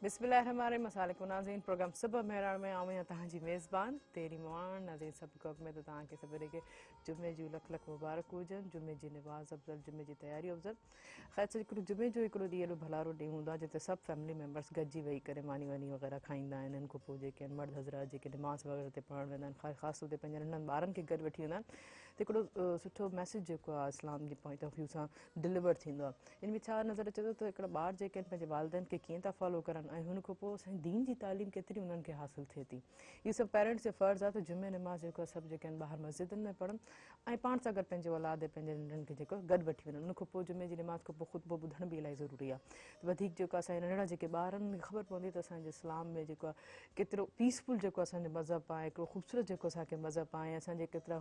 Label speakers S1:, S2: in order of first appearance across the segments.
S1: بسم الله الرحمن الرحيم السلام عليڪم ناظرين پروگرام صبح مهراڻ ۾ آئون آهيان توهان جي ميزبان تيري مواڻ. ناظرين سڀ کان اڳ ۾ ته توهان کي سڀني کي جمعي جون لک لک مبارڪون هجن. جمعي جي نماز افضل، جمعي جي تياري افضل. خير سان هڪڙو جمعي جو هڪڙو ڏينهن ايڏو ڀلارو ڏينهن هوندو آهي جتي سڀ فيملي ميمبرس گڏجي ويهي ڪري ماني واني وغيره کائيندا آهن. ان کان پوء جيڪي آهن مرد حضرات جيڪي نماز وغيره تي پڙهڻ ويندا آهن، خاص طور تي پنهنجن ننڍن ٻارن کي گڏ وٺي ويندا آهن ته هڪڙو سٺو ميسيج جيڪو آهي اسلام جي پوائنٽ آف ويو سان ڊليور ٿيندو آهي. ان ۾ ڇا نظر اچي ٿو ته هڪڙا ٻار جيڪي آهن پنهنجي والدين کي ڪيئن ٿا فالو ڪرن ۽ هن کان پوء اسان جي دين جي تعليم ڪيتري انهن کي حاصل ٿئي ٿي. اهو سڀ پيرنٽس جو فرض آهي ته جمعي نماز جيڪو آهي سڀ جيڪي آهن ٻاهر مسجدن ۾ پڙهن ۽ پاڻ سان گڏ پنهنجي اولاد ۽ پنهنجي ننڍن کي جيڪو گڏ وٺي وڃن. ان کان پوء جمعي جي نماز کان پوء خطبو ٻڌڻ به الاهي ضروري آهي ته وڌيڪ جيڪو اسان جا ننڍڙا جيڪي ٻار آهن انهن کي خبر پوندي ته اسان جي اسلام ۾ جيڪو آهي ڪيترو پيسفل جيڪو اسان جو مذهب آهي، هڪڙو خوبصورت جيڪو اسان کي مذهب آهي ۽ اسان جي ڪيترا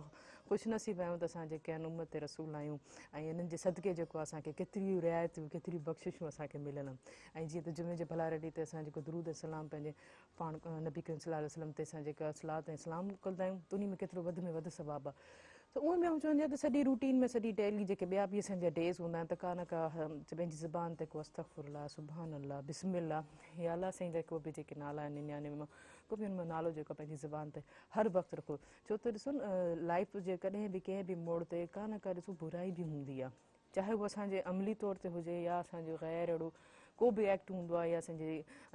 S1: خوش نصيب آهيون ته اسان جيڪي آهن امت رسول آهيون ۽ انهن جي صدقي جيڪو اسان کي ڪيتريون رعايتون ڪيتريون بخششون اسان کي مليل آهن. ۽ جيئن ته جمعي جي ڀلاري ڏينهن تي اسان جيڪو درود ۽ سلام پنهنجي پاڻ نبي ڪريم صلي الله عليه وسلم تي اسان جيڪا صلات ۽ سلام ڪندا آهيون ته انهي ۾ ڪيترو وڌ ۾ وڌ ثواب آهي. ته اونئن به آئون چوندي آهيان ته سڄي روٽين ۾ سڄي ڊيلي جيڪي ٻيا به اسان جا ڊيز هوندا آهن ته ڪا نه ڪا پنهنجي زبان تي ڪو استغفر الله، سبحان الله، بسم الله يا الله سائين جا ڪو به جيڪي نالا آهن 99 مان ڪو به ان مان نالو جيڪو پنهنجي زبان تي هر وقت رکو. ڇو ته ڏسو نه لائيف جي ڪڏهن به ڪنهن به موڙ تي ڪا نه ڪا ڏسو برائي به هوندي آهي، چاهي هو اسان جي عملي طور تي هجي يا اسان جو غير اهڙو ڪو به ايڪٽ هوندو آهي يا اسان جي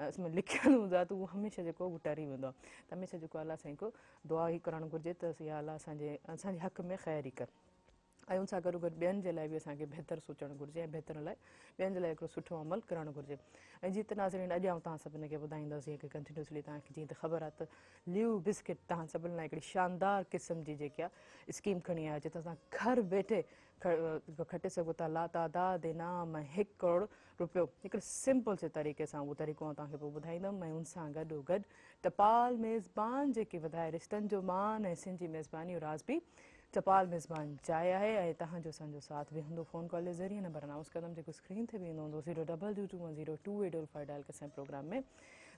S1: اس ۾ لکيل هوندو آهي ته اهو هميشه جيڪو اهو ٽري ويندو آهي. ته هميشه جيڪو الله سائين کان دعا ئي ڪرڻ گهرجي ته يا الله اسان جي حق ۾ خير ئي ڪر ۽ ان سان گڏو گڏ ٻين جي لاء به اسان کي بهتر سوچڻ گهرجي ۽ بهتر لاء ٻين جي لاء هڪڙو سٺو عمل ڪرڻ گهرجي. ۽ جيئن ته ناظرين اڄ آئون توهان سڀني کي ٻڌائيندس جيئن ڪي ڪنٽينيوسلي توهان کي جيئن ته خبر آهي ته ليو بسڪٽ توهان سڀني لاء هڪڙي شاندار قسم جي جيڪي آهي اسڪيم کڻي آيو جتان توهان گهر ويٺي کٽي سگهو ٿا لاتعداد انعام ۽ هڪ ڪروڙ روپيو هڪڙي سمپل سي طريقي سان. اهو طريقو آئون توهان کي پوء ٻڌائيندم. ۽ ان سان گڏو گڏ ٽپال ميزبان جيڪي وڌائي رشتن جو مان ۽ سنڌ جي ميزباني جو راز به ٽپال ميزبان چاء آهي. ۽ توهان جو اسان جو ساٿ به هوندو فون ڪال جي ذريعي. نمبر انائونس ڪندم جيڪو اسڪرين تي به ايندو هوندو zero double two two one zero two eight double five dial ڪري اسان جي پروگرام ۾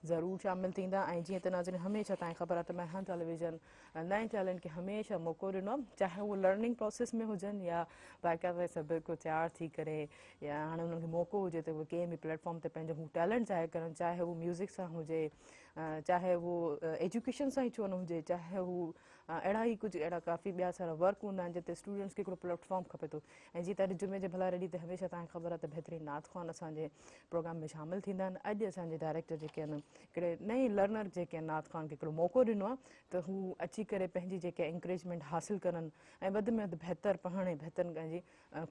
S1: ضرور شامل ٿيندا. ۽ جيئن ته ناظرين هميشه توهان کي خبر آهي ته مهراڻ ٽيليويزن نئين ٽيلنٽ کي هميشه موقعو ڏنو آهي، چاهي هو لرننگ پروسيس ۾ هجن يا باقاعده سڀ بلڪل تيار ٿي ڪري يا هاڻي انهن کي موقعو هجي ته اهي ڪنهن به پليٽ فارم تي پنهنجو هو ٽيلنٽ ظاهر ڪرن، چاهي هو ميوزڪ سان هجي، چاهي هو ايجوڪيشن سان ئي ڇو نه هجي، چاهي هو اهڙا ئي ڪجهه اهڙا ڪافي ٻيا سارا ورڪ هوندا آهن جتي اسٽوڊنٽس کي هڪڙو پليٽ فارم کپي ٿو. ۽ جيئن ته اڄ جمعي جي ڀلاري ڏينهن تي هميشه توهان کي خبر آهي ته بهترين نعت خوان اسان جي پروگرام ۾ شامل ٿيندا آهن. اڄ اسان جي ڊائريڪٽر جيڪي آهن هڪڙي نئين لرنر جيڪي آهن نعت خوان کي هڪڙو موقعو ڏنو آهي ته هو اچي ڪري پنهنجي جيڪي انڪريجمينٽ حاصل ڪرن ۽ وڌ ۾ وڌ بهتر پڙهڻ ۽ بهتر جي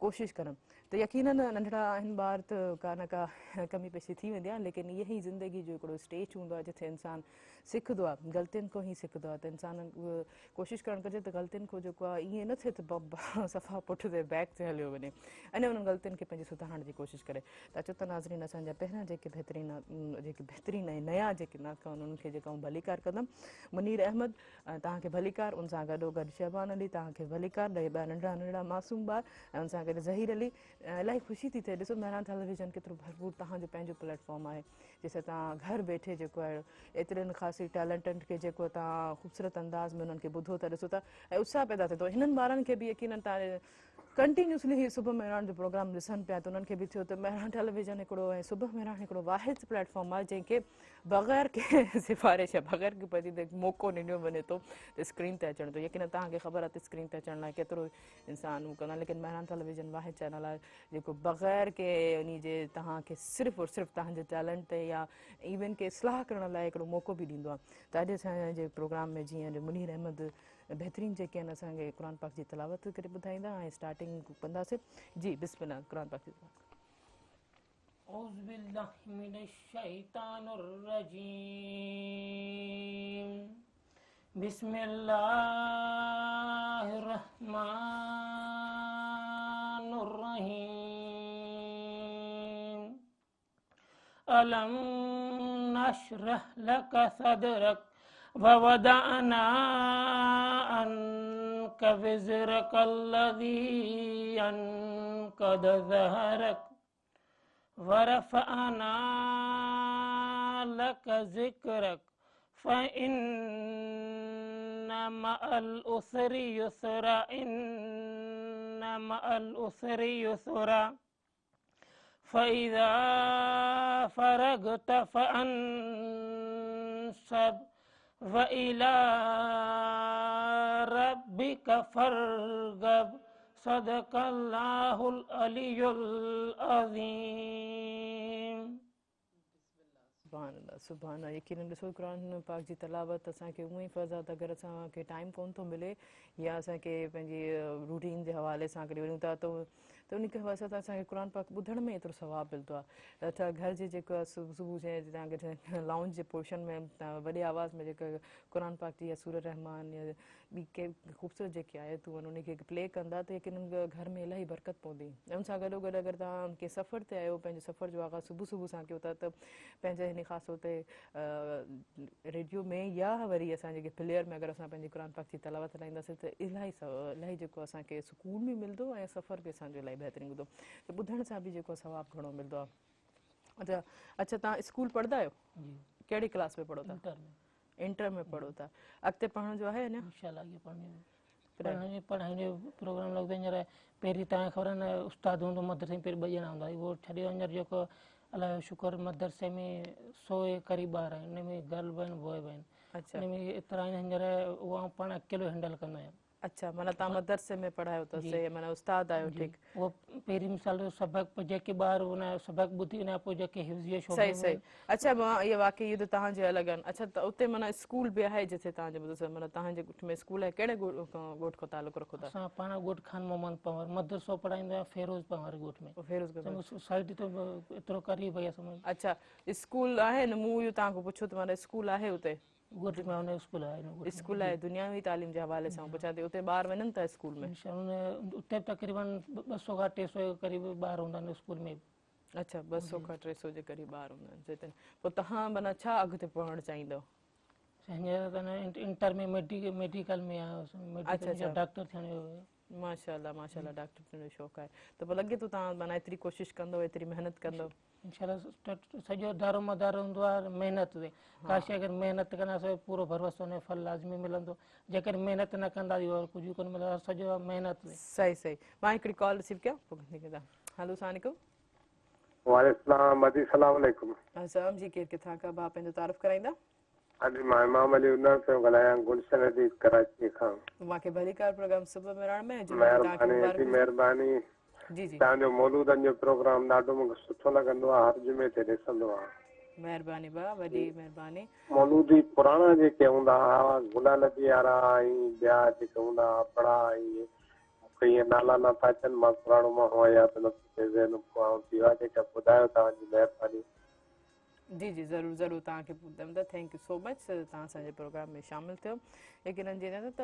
S1: ڪوشش ڪرن. ته يقينن ننڍڙا آهن ٻار ته ڪا نه ڪا ڪمي پيشي ٿي ويندي آهي، ليڪن اها ئي زندگي جو هڪڙو اسٽيج هوندو آهي جتي انسان سکندو آهي، غلطين کان ئي سکندو آهي. ته انسان ڪوشش ڪرڻ گهرجي ته غلطين کان جيڪو آهي ائين نه ٿئي ته صفا پٺ تي بيڪ تي هليو وڃي ۽ انهن غلطين کي پنهنجي سڌارڻ جي ڪوشش ڪري. ته اچو ته ناظرين اسان جا پهريان جيڪي بهترين جيڪي بهترين ۽ نيا جيڪي نعت خوان انهن کي جيڪا آئون ڀليڪار ڪندم. منير احمد توهان کي ڀليڪار، ان سان گڏو گڏ شهبان علي توهان کي ڀليڪار، ڏهه ٻه ننڍڙا ننڍڙا معصوم ٻار ۽ ان سان گڏ ظهير علي. الاهي خوشي ٿي ٿئي ڏسو مهراڻ ٽيليويزن ڪيترو ڀرپور توهان جو پنهنجو پليٽ فارم آهي جنهن سان توهان گهر ويٺي جيڪو آهي ايترن خاصي ٽيلنٽن کي جيڪو توهان خوبصورت انداز ۾ انهن کي ٻڌو ٿا ڏسو ٿا ۽ اتساهه پيدا ٿئي ٿو. هنن ٻارن کي به يقينن توهان ڪنٽينيوسلي هي صبح مهراڻ جو پروگرام ڏسن پيا ته انهن کي به ٿيو ته مهراڻ ٽيليويزن هڪڙو ۽ صبح مهراڻ هڪڙو واحد پليٽ فارم آهي جنهن کي بغير ڪنهن سفارش يا بغير ڪنهن پنهنجي تي موقعو ڏنو وڃي ٿو ته اسڪرين تي اچڻ جو. يقينن توهان کي خبر آهي ته اسڪرين تي اچڻ لاء ڪيترو انسان هو ڪندا آهن، ليڪن مهراڻ ٽيليويزن واحد چينل آهي جيڪو بغير ڪنهن انهي جي توهان کي صرف اور صرف توهان جي ٽيلنٽ تي يا ايون ڪي اصلاح ڪرڻ لاء هڪڙو موقعو به ڏيندو آهي. ته اڄ اسان جي پروگرام ۾ جيئن اڄ منير احمد بهترين جيڪي آهن اسان کي قرآن پاڪ جي تلاوت ڪري ٻڌائيندا ۽ اسٽارٽنگ ڪنداسين. جي بسم الله قرآن پاڪ جي تلاوت.
S2: اعوذ بالله من الشيطان الرجيم بسم الله الرحمن الرحيم ألم نشرح لك صدرك ووضعنا عنك وزرك الذي أنقض ظهرك ورفعنا لك ذكرك فإن مع العسر يسرا إن مع العسر يسرا فإذا فرغت فانصب وإلى ربك فارغب. صدق الله العلي العظيم.
S1: सुभान अल्लाह, सुभान अल्लाह। यकीनन ॾिसो क़ुरान पाक जी तलावत असांखे उअं ई फ़र्ज़ आहे त अगरि असांखे टाइम कोन थो मिले या असांखे पंहिंजी रूटीन जे हवाले सां कॾहिं वञूं था त उन हवाले सां असांखे क़ुरान पाक ॿुधण में एतिरो सवाबु मिलंदो आहे। त घर जे जेको आहे सुबुह तव्हांखे लाउंज जे पोर्शन में तव्हां वॾे आवाज़ में जेका क़ुरान पाक जी या सूरह रहमान या ॿी कंहिं ख़ूबसूरत जेकी आयतूं आहिनि उनखे प्ले कंदा त यकीनन घर में इलाही बरकत पवंदी। ऐं उन सां गॾो गॾु अगरि तव्हां कंहिं सफ़र ते आहियो, पंहिंजो सफ़र जो आग़ाज़ सुबुह सुबुह सां कयो था त पंहिंजे हिन ख़ासि तौर ते रेडियो में या वरी असां प्लेयर में अगरि असां पंहिंजी क़ुरान पाक जी तलावत हलाईंदासीं त इलाही इलाही जेको असांखे सुकून बि मिलंदो ऐं सफ़र बि असांजो इलाही बहितरीन हूंदो। त ॿुधण सां बि जेको सवाबु घणो मिलंदो आहे। अच्छा अच्छा, तव्हां स्कूल पढ़ंदा आहियो? कहिड़ी क्लास में पढ़ो था? इंटर में पढ़ो था। अॻिते पढ़ण जो आहे अञा?
S2: इंशाअल्लाह अॻिते पढ़ाइण जो प्रोग्राम लॻो हींअर। पहिरीं तव्हांखे ख़बर आहे न, उस्ताद हूंदो मदरसे में, पहिरीं ॿ ॼणा हूंदा, उहो छॾियो। हींअर जेको अलाह जो शुक्र मदरसे में 100 जे क़रीब ॿार आहिनि, हुन में गर्ल बि आहिनि, बॉय बि आहिनि।
S1: अच्छा।
S2: हुन में एतिरा आहिनि हींअर, उहो आउं पाण अकेलो हैंडल कंदो आहियाँ।
S1: अच्छा, माना तव्हां मदरसे में पढ़ायो त सही, माना उस्ताद आहियो, ठीकु।
S2: उहो पहिरीं मिसाल जो सबक़ जेके ॿार हुन सबक़ ॿुधी हुन खां पोइ जेके हिफ़्ज़ जो शौक़।
S1: सही सही। अच्छा, मां इहो वाक़ई इहो त तव्हांजे अलॻि आहिनि। अच्छा, त उते माना स्कूल बि आहे जिथे तव्हांजे मदरसो, माना तव्हांजे ॻोठ में स्कूल आहे? कहिड़े ॻोठ खां तालुक रखो था?
S2: असां पाण ॻोठ खान मोहम्मद पंवर, मदरसो पढ़ाईंदो आहियाँ फेरोज़ पंवर ॻोठ में।
S1: फेरोज़
S2: साइड त एतिरो क़रीब आहे सम्झ।
S1: अच्छा, स्कूल आहे न? मूं इहो तव्हां खां पुछियो त माना स्कूल आहे उते?
S2: ॻोठ में हुन स्कूल आहे।
S1: स्कूल आहे, दुनियावी तालीम जे हवाले सां पुछां थी, उते ॿार वञनि था स्कूल में?
S2: उते तक़रीबन 200 खां 300 जे क़रीब ॿार हूंदा आहिनि स्कूल में।
S1: अच्छा, 200 खां 300 जे क़रीब ॿार हूंदा आहिनि। पोइ तव्हां माना छा अॻिते पढ़णु चाहींदव?
S2: हींअर त इंटर में मेडिकल में आहियाँ, डॉक्टर थियण जो।
S1: माशाअल्लाह माशाअल्लाह, डॉक्टर थियण जो शौक़ु आहे। त पोइ लॻे थो तव्हां माना एतिरी कोशिशि कंदव, एतिरी महिनत कंदव?
S2: इंशाअल्लाह। सॼो दारो मदार हूंदो आहे महिनत ते। का शइ अगरि महिनत कंदासीं पूरो भरोसो हुन फल लाज़मी मिलंदो, जेकॾहिं महिनत न कंदासीं उहो कुझु कोन मिलंदो, सॼो महिनत ते।
S1: सही सही। मां हिकिड़ी कॉल रिसीव कयां पोइ। हेलो, अस्सलाम वालेकुम।
S3: वालेकुम सलाम अजी, सलाम अलैकुम।
S1: अस्सलाम जी, केरु किथां खां भाउ पंहिंजो तारुफ़ कराईंदा?
S3: अॼु मां इमाम अली उनर पियो ॻाल्हायां, गुलशन अज़ीज़ कराची खां।
S1: मूंखे भलीकार प्रोग्राम सुबुह महिराण में।
S3: महिरबानी महिरबानी।
S1: जी जी,
S3: तव्हांजो मौलूदनि जो प्रोग्राम ॾाढो मूंखे सुठो लॻंदो आहे, हर जुमे ते ॾिसंदो आहियाँ।
S1: महिरबानी भाउ, वॾी महिरबानी।
S3: मौलूदी पुराणा जेके हूंदा हुआ, गुलाल नबी वारा ऐं ॿिया जेके हूंदा हुआ बड़ा, ऐं मूंखे ईअं नाला नथा अचनि, मां पुराणो माण्हू आहियाँ त नथो ज़हन थी वियो आहे। जेका ॿुधायो तव्हांजी महिरबानी।
S1: जी जी, ज़रूरु ज़रूरु तव्हांखे ॿुधायूं था। Thank you so much तव्हां असांजे प्रोग्राम में शामिल थियो। यकीनन जीअं त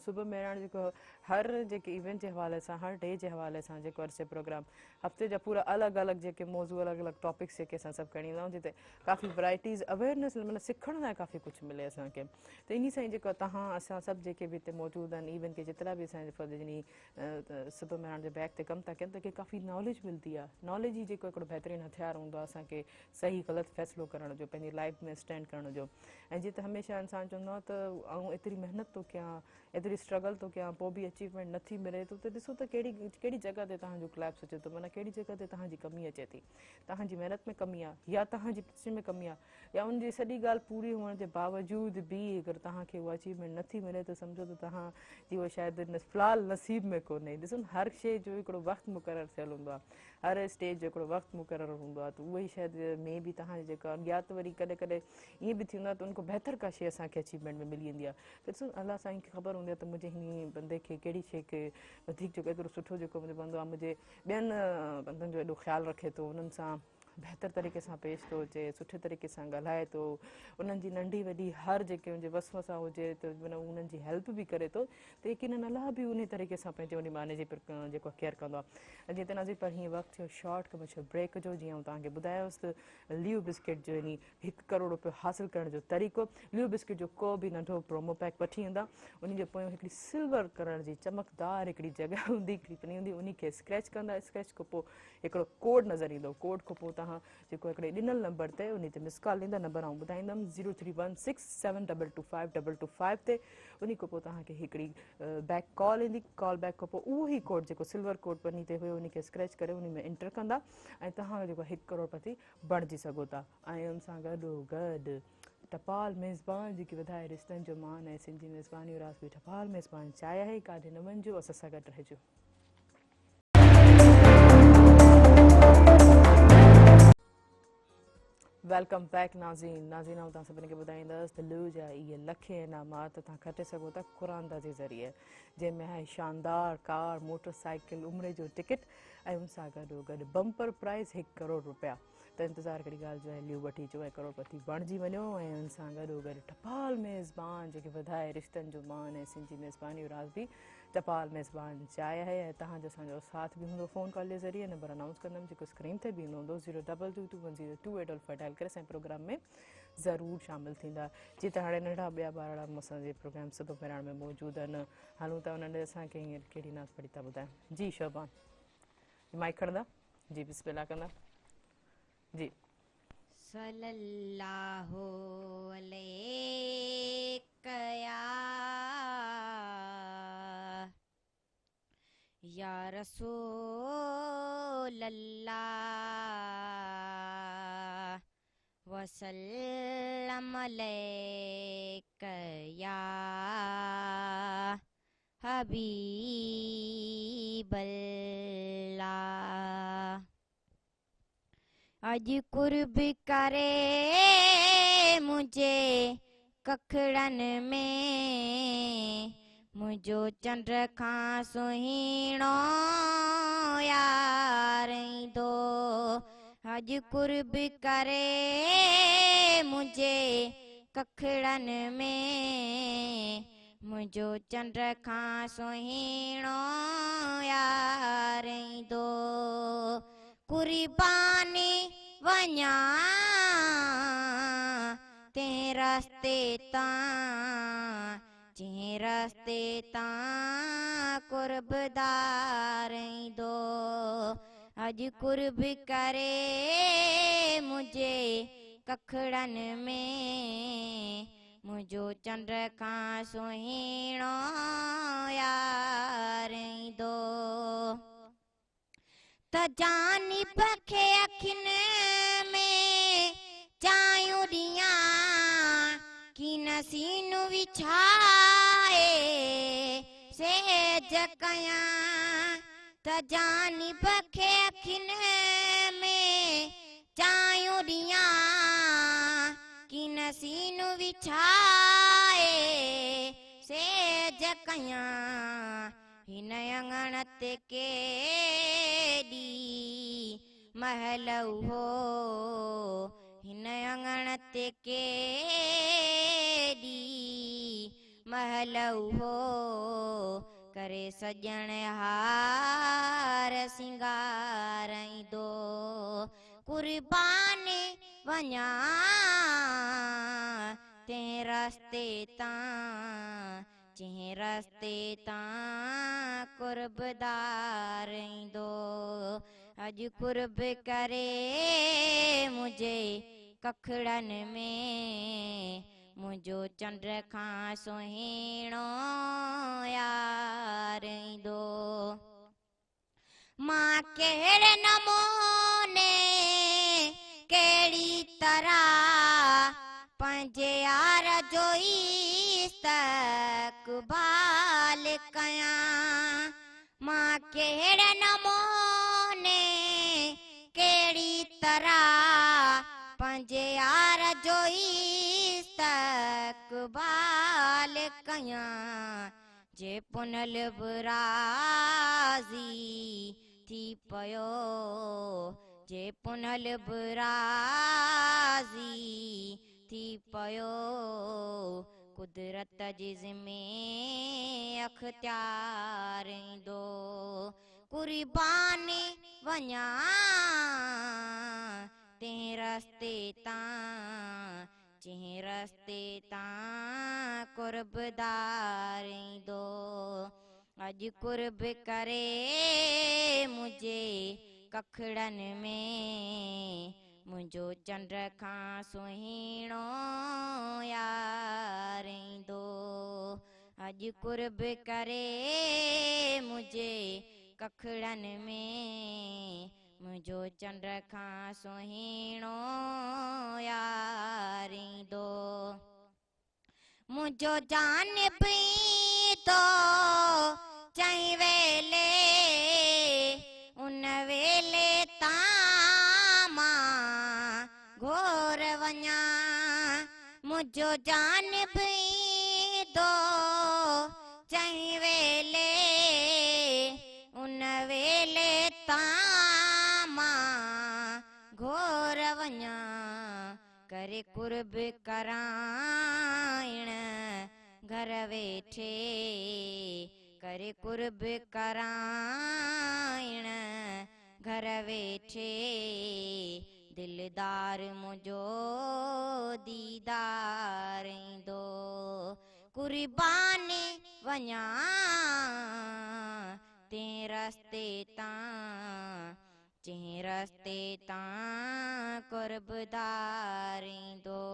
S1: सुबुह महिराण जेको हर जेके इवेंट जे हवाले सां, हर डे जे हवाले सां जेको अरसे प्रोग्राम हफ़्ते जा पूरा अलॻि अलॻि जेके मौज़ू, अलॻि अलॻि टॉपिक्स जेके असां सभु खणी ईंदा आहियूं, जिते काफ़ी वराइटीज़ अवेयरनेस माना सिखण लाइ काफ़ी कुझु मिले असांखे। त इन सां ई जेको तव्हां असां सभु जेके बि हिते मौजूदु आहिनि, इवन के जेतिरा बि असांजे फ़र्ज़ जिन सुबुह महिराण जे बैग ते कमु था कनि, त खे काफ़ी नॉलेज मिलंदी आहे। नॉलेज ई जेको हिकिड़ो बहितरीनु हथियार हूंदो आहे असांखे सही ग़लति फ़ैसिलो करण जो, पंहिंजी लाइफ में स्टैंड करण जो। ऐं जीअं त हमेशह इंसान चवंदो आहे त आउं एतिरी महिनत थो कयां, एतिरी स्ट्रगल थो कयां, पोइ बि अचीवमेंट नथी मिले, त उते ॾिसो त कहिड़ी कहिड़ी जॻह ते तव्हांजो क्लैप्स अचे थो, माना कहिड़ी जॻह ते तव्हांजी कमी अचे थी, तव्हांजी महिनत में कमी आहे या तव्हांजी पिच में कमी आहे, या उनजी सॼी ॻाल्हि पूरी हुअण जे बावजूद बि अगरि तव्हांखे उहा अचीवमेंट नथी मिले त सम्झो त तव्हांजी उहा शायदि फ़िलहालु नसीब में कोन्हे। ॾिसो न, हर शइ जो हिकिड़ो वक़्तु मुक़ररु थियल हूंदो आहे, हर स्टेज जो हिकिड़ो वक़्तु मुक़ररु हूंदो आहे, त उहो ई शायदि मे बि तव्हांजी जेका, या त वरी कॾहिं कॾहिं ईअं बि थींदो आहे त उनको बहितर का शइ असांखे अचीवमेंट में मिली वेंदी आहे। त ॾिसो अलाह साईं खे ख़बर हूंदी आहे त मुंहिंजे हिन बंदे खे कहिड़ी शइ खे वधीक जेको एतिरो सुठो जेको मुंहिंजो बंदो आहे, मुंहिंजे ॿियनि बंदनि जो एॾो ख़्यालु रखे थो, उन्हनि सां बहितर तरीक़े सां पेश थो अचे, सुठे तरीक़े सां ॻाल्हाए थो, उन्हनि जी नंढी वॾी हर जेके उनजे वस सां हुजे त माना उन्हनि जी हेल्प बि करे थो, त यकीनन अलाह बि उन तरीक़े सां पंहिंजे उन माने जी जेको केयर कंदो आहे। जीअं त नाज़िर पर हीअं वक़्तु थियो शॉर्ट कमर्शियल ब्रेक जो, जीअं आउं तव्हांखे ॿुधायोसि त लियो बिस्किट जो यानी 1 करोड़ रुपयो हासिल करण जो तरीक़ो। लियो बिस्किट जो को बि नंढो प्रोमो पैक वठी ईंदा, उन जे पोयां हिकिड़ी सिल्वर कलर जी चमकदार हिकिड़ी जॻह हूंदी, हिकिड़ी पनी हूंदी, उन खे स्क्रैच कंदा, स्क्रैच खां पोइ हिकिड़ो कोड नज़र ईंदो, कोड खां पोइ तव्हां तव्हां जेको हिकिड़े ॾिनल नंबर ते उन ते मिस कॉल ॾींदा। नंबर आउं ॿुधाईंदमि 03167225225 ते। उन खां पोइ तव्हांखे हिकिड़ी बैक कॉल ईंदी, कॉल बैक खां पोइ उहो ई कोड जेको सिल्वर कोड पन्नी ते हुयो उन खे स्क्रैच करे उन में एंटर कंदा ऐं तव्हां जेको 1 करोड़पति बणिजी सघो था। ऐं उन सां गॾो गॾु टपाल मेज़बान जेकी वधाए रिश्तनि जो मान ऐं सिंधी मेज़बानी जो राज़ बि टपाल मेज़बान चाय आहे। काॾे न वञिजो, असां सां गॾु रहिजो। Welcome back नाज़रीन। नाज़रीन, आउं तव्हां सभिनी खे ॿुधाईंदसि त लू जा इहे लखे इनामात तव्हां खटे सघो था कुरानदा जे ज़रिए, जंहिंमें आहे शानदार कार, मोटरसाइकिल, उमरे जो टिकट ऐं उन सां गॾो गॾु बम्पर प्राइज़ 1 करोड़ रुपया। त इंतज़ार कहिड़ी ॻाल्हि जो आहे, लियो वठी अचो ऐं करोड़पति बणिजी वञो। ऐं उन सां गॾो गॾु टपाल मेज़बान जेके वधाए रिश्तनि जो मान ऐं सिंधी मेज़बानी जो राज़ बि टपाल मेज़बान चाय आहे। ऐं तव्हांजो असांजो साथ बि हूंदो फ़ोन कॉल जे ज़रिए। नंबर अनाउंस कंदमि जेको स्क्रीन ते बि ईंदो हूंदो, 02221022855 डायल करे असांजे प्रोग्राम में ज़रूरु शामिल थींदा। जी त हाणे नंढा ॿिया ॿारड़ा असांजे प्रोग्राम सुबुह महिराण में मौजूदु आहिनि। हलूं था उन्हनि असांखे हींअर कहिड़ी नाच पढ़ी था ॿुधायूं। जी शोभान, माइक खणंदा? जी बिस्मिल्लाह कंदा। जी
S4: सल्लल्लाहु अलैका या रसूल अल्लाह वसल्लम अलैका या हबीब अल्लाह। अॼु कुर्ब करे मुंहिंजे कखड़नि में, मुंहिंजो चंड खां सुहिणो यार ईंदो। अॼु कुर्ब करे मुंहिंजे कखड़नि में, मुंहिंजो चंड खां सुहिणो यार ईंदो। कुर्बानी वञा ते रस्ते तां, जंहिं रस्ते तां कुर्बदार ईंदो। अॼु कुर्ब करे मुंहिंजे कखड़नि में, मुंहिंजो चंड खां सुहिणो यार ईंदो। त जानिब खे अखियुनि में चायूं ॾियां, की नसीनु विछाए सेज कयां। त जानिब खे अखियुनि में चायूं ॾियां, की नसीनु विछाए सेज कयां। हिन आङण ते केॾी महल हो, हिन आङण ते केॾी महल हो, करे सॼण हार सिंगार ईंदो। कुर्बान वञा ते रस्ते तां, जंहिं रस्ते तां कुर्बदार ईंदो। अॼु कुर्ब करे मुंहिंजे कखड़नि में, मुंहिंजो चंड खां सुहिणो यार ईंदो। मां कहिड़े नमूने कहिड़ी तरह पंहिंजे यार जो इस्तक़बाल कयां। मां कहिड़े नमूने कहिड़ी तरह पंहिंजे यार जो इस्तक़बाल कयां। जे पुनल बि राज़ी थी पियो, जे पुनल बि राज़ी थी पियो, कुदरत जे ज़िमे अख़्तियार ईंदो। कुर्बान वञा ते रस्ते तां, जंहिं रस्ते तां कुर्बदार ईंदो। अॼु कुर्ब करे मुंहिंजे कखड़नि में, मुंहिंजो चंड खां सुहिणो यार ईंदो। अॼु कुर्ब करे मुंहिंजे कखड़नि में, मुंहिंजो चंड खां सुहिणो यार ईंदो। मुंहिंजो जानिब ईंदो चई वेले, उन वेले तां मां घोर वञा। मुंहिंजो जानिब ईंदो चई वेले, उन वेले तां मां घोर वञा। करे कुर्ब कराइण घर वेठे, करे कुर्ब कराइण घर वेठे, दिलदार मुंहिंजो दीदार ईंदो। कुर्बान वञा ते रस्ते तां, जंहिं रस्ते तां कुर्बदार ईंदो।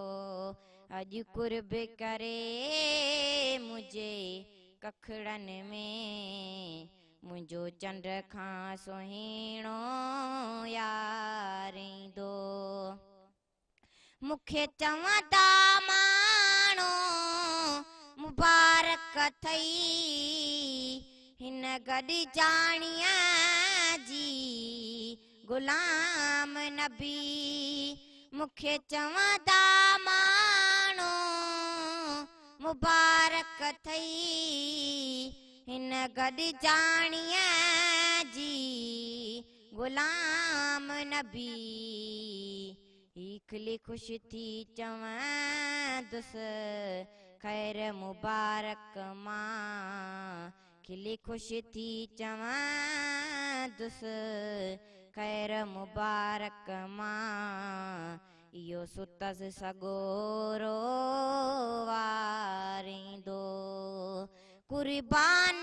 S4: अॼु कुर्ब करे मुंहिंजे कखड़नि में, मुंहिंजो चंड खां सुहिणो यार ईंदो। मूंखे चवंदा माण्हू मुबारक अथई, हिन गॾिजाणीअ जी गुलाम नबी। मूंखे चवंदा माण्हू मुबारक अथई, हिन गॾिजाणीअ जी गुलाम नबी। खिली ख़ुशि थी चवंदुसि ख़ैर मुबारक मां, खिली ख़ुशि थी चवंदुसि ख़ैर मुबारक मां। इहो सुतसि सॻोरो वारींदो। कुर्बान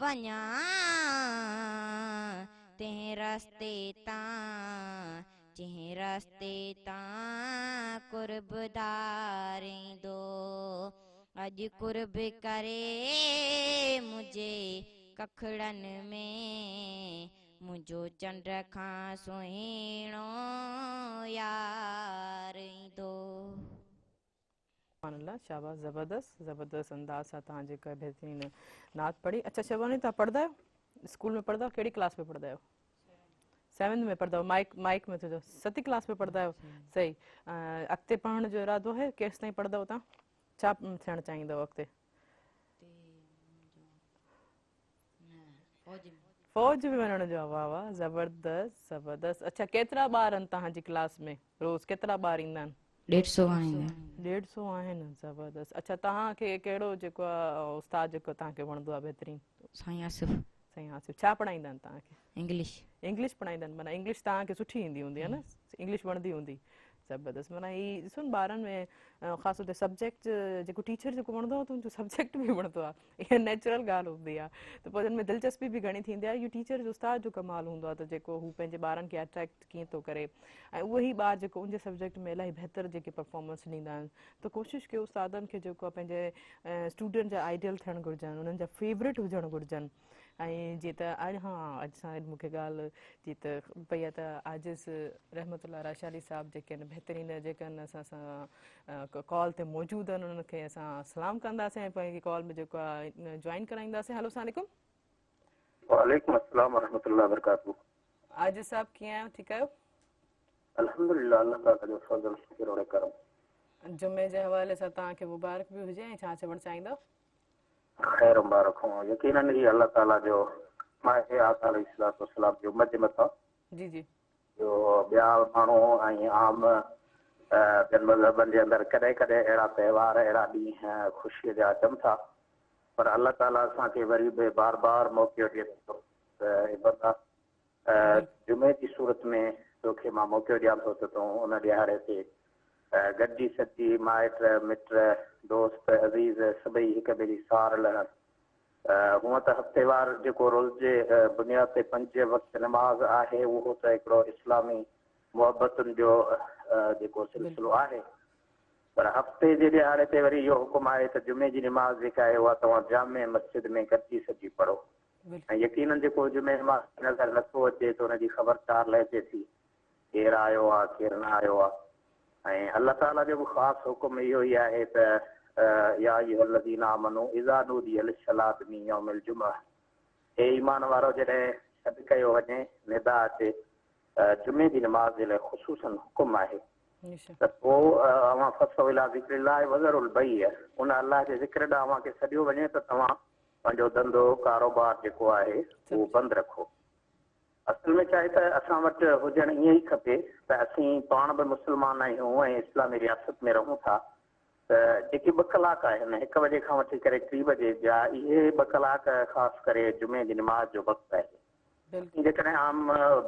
S4: वञा तंहिं रस्ते तां, जंहिं रस्ते तां कुर्बदार ईंदो। अॼु कुर्ब करे मुंहिंजे कखड़नि में, मुंहिंजो चंड खां सुहिणो यार ईंदो।
S1: सुभान अल्लाह, शाबाश, ज़बरदस्त ज़बरदस्त अंदाज़ सां तव्हां जेका बहितरीन नात पढ़ी। अच्छा शबानी, तव्हां पढ़ंदा आहियो? स्कूल में पढ़ंदा आहियो? कहिड़ी क्लास में पढ़ंदा आहियो? 7th में पढ़ंदा आहियो? माइक में थियो, 7 क्लास में पढ़ंदा आहियो? सही। अॻिते पढ़ण जो इरादो आहे? केसि ताईं पढ़ंदव तव्हां? छा थियणु चाहींदव अॻिते? फ़ौज में वञण जो आहे। वाह वाह, ज़बरदस्त ज़बरदस्त। अच्छा, केतिरा ॿार आहिनि तव्हांजी क्लास में? रोज़ केतिरा ॿार ईंदा आहिनि?
S4: 150 आहिनि।
S1: 150 आहिनि, ज़बरदस्त। अच्छा, तव्हांखे कहिड़ो जेको आहे उस्ताद जेको तव्हांखे वणंदो आहे बहितरीन?
S4: साईं आसिफ़।
S1: साईं आसिफ़। छा पढ़ाईंदा आहिनि तव्हांखे?
S4: इंग्लिश।
S1: इंग्लिश पढ़ाईंदा आहिनि, माना इंग्लिश तव्हांखे सुठी ईंदी हूंदी आहे न? इंग्लिश वणंदी हूंदी। ज़बरदस्त। माना हीअ ॾिसो न ॿारनि में ख़ासि तौर ते सब्जेक्ट जेको टीचर जेको वणंदो आहे त उनजो सब्जेक्ट बि वणंदो आहे, इहा नेचुरल ॻाल्हि हूंदी आहे। त पोइ हुन में दिलचस्पी बि घणी थींदी आहे। इहो टीचर जो उस्ताद जो कमाल हूंदो आहे त जेको हू पंहिंजे ॿारनि खे अट्रैक्ट कीअं थो करे, ऐं उहो ई ॿार जेको उनजे सब्जेक्ट में इलाही बहितर जेके परफॉर्मेंस ॾींदा आहिनि। त कोशिशि कयो उस्तादनि खे जेको आहे पंहिंजे स्टूडेंट जा आइडियल थियणु घुर्जनि, उन्हनि जा फेवरेट हुजणु घुर्जनि। ऐं जीअं त अॼु, हा, अॼु सां मूंखे ॻाल्हि जीअं त पई आहे त आजिज़ रहमतुल्लाह राशाली साहिबु जेके आहिनि बहितरीन जेके आहिनि असां सां कॉल ते मौजूदु आहिनि, उन्हनि खे असां सलाम कंदासीं ऐं पंहिंजी कॉल में जेको आहे जॉइन कराईंदासीं। हलो, अस्सलाम वालेकुम।
S3: वालेकुम अस्सलाम वरहमतुल्लाहि वबरकातुहू।
S1: आजिज़ साहिबु कीअं आहियो? ठीकु आहियो?
S3: अल्हम्दुलिल्लाह, अल्लाह ताला जो फज़ल शुक्र और करम।
S1: जुमे जे हवाले सां तव्हांखे मुबारक बि हुजे ऐं छा चवणु चाहींदव?
S3: ख़ैर मुबारक हो। यकीनन ही अल्लाह ताला जो माहे आका अलैहि सलातु वस्सलाम जी उम्मत जे मथां
S1: जी जी
S3: जो ॿिया माण्हू ऐं आम ॿियनि मज़हबनि जे अंदरि कॾहिं कॾहिं अहिड़ा त्योहार अहिड़ा ॾींहं ख़ुशीअ जा अचनि था, पर अल्लाह ताला असांखे वरी बि बार बार मौक़ो ॾिए थो त बंदा जुमे जी सूरत में तोखे मां मौक़ो ॾियां थो त तूं उन ॾिहाड़े ते गॾिजी सॾिजी माइट मिट दोस्त अज़ीज़ सभई हिक ॿिए जी सार लहनि
S5: هونء ته هفتيوار جيڪو روز جي بنياد تي پنج وقت نماز آهي، اهو ته هڪڙو اسلامي محبتن جو جيڪو سلسلو آهي، پر هفتي جي ڏهاڙي تي وري اهو حڪم آهي ته جمعي جي نماز جيڪا آهي اها توهان جامع مسجد ۾ گڏجي سڏجي پڙهو ۽ يقينن جيڪو جمعي نماز نظر نٿو اچي ته ان جي خبر چار لهجي ٿي ڪير آيو آ ڪير نه آيو آ ۽ الله تعاليٰ جو به خاص حڪم اهو ئي آهي ته يا ايها الذين آمنوا اذا نودي للصلاة من يوم الجمعة اي ايمان وارؤ جڏهن سڏ ڪيو وڃي، ندا اچي، جمعي جي نماز جي لاء خصوصاً حڪم آهي ته پوء اوهان فاسعوا الي ذڪر الله وذروا البيع ان الله جي ذڪر ڏانهن اوهان کي سڏيو وڃي ته توهان پنهنجو ڌنڌو ڪاروبار جيڪو آهي اهو بند رکو. اصل ۾ ڇا آهي ته اسان وٽ هجڻ ائين ئي کپي ته اسين پاڻ به مسلمان آهيون ۽ اسلامي رياست ۾ رهون ٿا ته جيڪي ٻه ڪلاڪ آهن هڪ بجي کان وٺي ڪري ٽي بجي جا اهي ٻه ڪلاڪ خاص ڪري جمعي جي نماز جو وقت آهي. اسين جيڪڏهن عام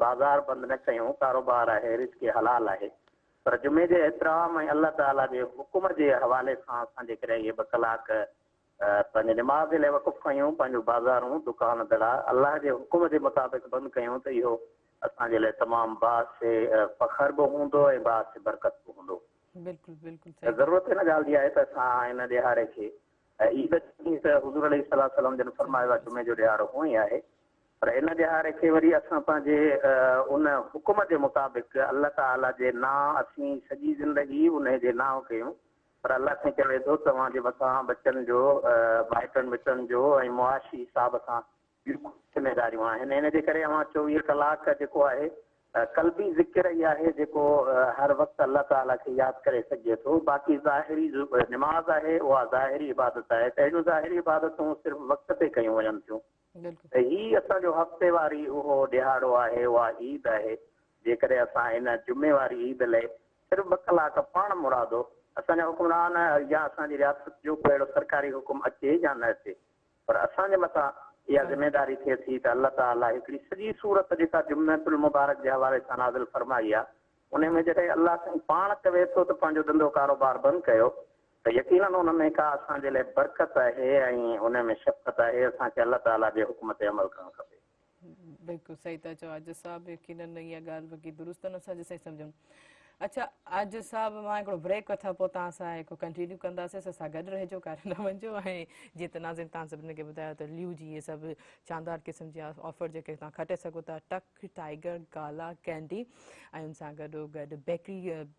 S5: بازار بند نه ڪيون، ڪاروبار آهي، رزق حلال آهي پر جمعي جي احترام ۽ الله تعاليٰ جي حڪم جي حوالي سان اسان جيڪڏهن اهي ٻه ڪلاڪ پنهنجي نماز جي لاء وقف ڪيون، پنهنجون بازارون، دڪان دڙا الله جي حڪم جي مطابق بند ڪيون ته اهو اسان جي لاء تمام باعث فخر به هوندو ۽ باعث برڪت به هوندو.
S1: بلڪل بلڪل
S5: ته
S1: صحيح.
S5: ضرورت ان ڳالهه جي آهي ته اسان ان ڏهاڙي کي عيد جي ڏينهن ته حضور عليه الصلوة والسلام جن فرمايو آهي جمعي جو ڏهاڙو هونئن ئي آهي پر ان ڏهاڙي کي وري اسان پنهنجي ان حڪم جي مطابق الله تعاليٰ جي نانء اسين سڄي زندگي انهي جي نانء ڪيون پر الله سائين چوي ٿو توهان جي مٿان ٻچن جو، مائٽن مٽن جو ۽ معاشي حساب سان ٻيون ڪجهه ذميداريون آهن ان جي ڪري اوهان 24 ڪلاڪ جيڪو آهي قلبي ذڪر ئي آهي جيڪو هر وقت الله تعالي کي ياد ڪري سگهجي ٿو باقي ظاهري نماز آهي اها ظاهري عبادت آهي ته اهڙيون ظاهري عبادتون صرف وقت تي ڪيون وڃن ٿيون ته هي اسان جو هفتي واري اهو ڏهاڙو آهي اها عيد آهي جيڪڏهن اسان هن جمعي واري عيد لئه صرف ٻه ڪلاڪ پاڻ مرادو اسان جا حڪمران يا اسان جي رياست جو ڪو اهڙو سرڪاري حڪم اچي يا نه اچي پر اسان جي مٿان اها ذميداري ٿئي ٿي ته الله تعاليٰ هڪڙي سڄي سورت جيڪا جمعة المبارڪ جي حوالي سان نازل فرمائي آهي انهي ۾ جڏهن الله سائين پاڻ چوي ٿو ته پنهنجو ڌنڌو ڪاروبار بند ڪيو ته يقيناً ان ۾ ڪا اسان جي لاء برڪت آهي ۽ انهي ۾ شفقت آهي اسان کي الله تعاليٰ جي حڪم تي عمل ڪرڻ کپي.
S1: بلڪل صحيح ٿا چئو عاجز صاحب يقينن اها ڳالهه بقي درست نه اسان جي صحيح سمجھون. اڇا عاجز صاحب مان هڪڙو بريڪ وٺان پوء توهان سان هڪ ڪنٽينيو ڪنداسين اسان سان گڏ رهجو ڪاڏي نه وڃجو ۽ جيئن ته ناظرين توهان سڀني کي ٻڌايو ته ليو جي اهي سڀ شاندار قسم جي آفر جيڪي توهان کٽي سگهو ٿا ٽڪ ٽائيگر گالا ڪينڊي ۽ ان سان گڏو گڏ بيڪري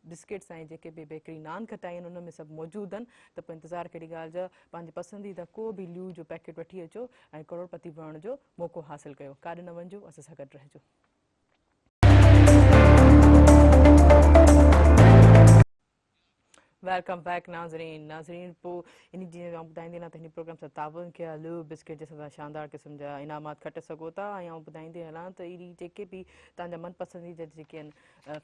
S1: بسڪيٽس ۽ جيڪي به بيڪري نان کٽائي آهن ان ۾ سڀ موجود آهن ته پوء انتظار ڪهڙي ڳالهه جا پنهنجي پسنديده ڪو به ليو جو پيڪيٽ وٺي اچو ۽ ڪروڙپتي بڻڻ جو موقعو حاصل ڪيو. ڪاڏي نه وڃجو، اسان سان گڏ رهجو. Welcome back ناظرين. ناظرين پو اني جي آئون ٻڌائيندي هلان ته هن پروگرام سان تعاون ڪيا لو بسڪيٽ جي سان شاندار قسم جا انعامات کٽي سگهو ٿا ۽ آئون ٻڌائيندي هلان ته اهڙي جيڪي به توهان جا من پسنديده جيڪي آهن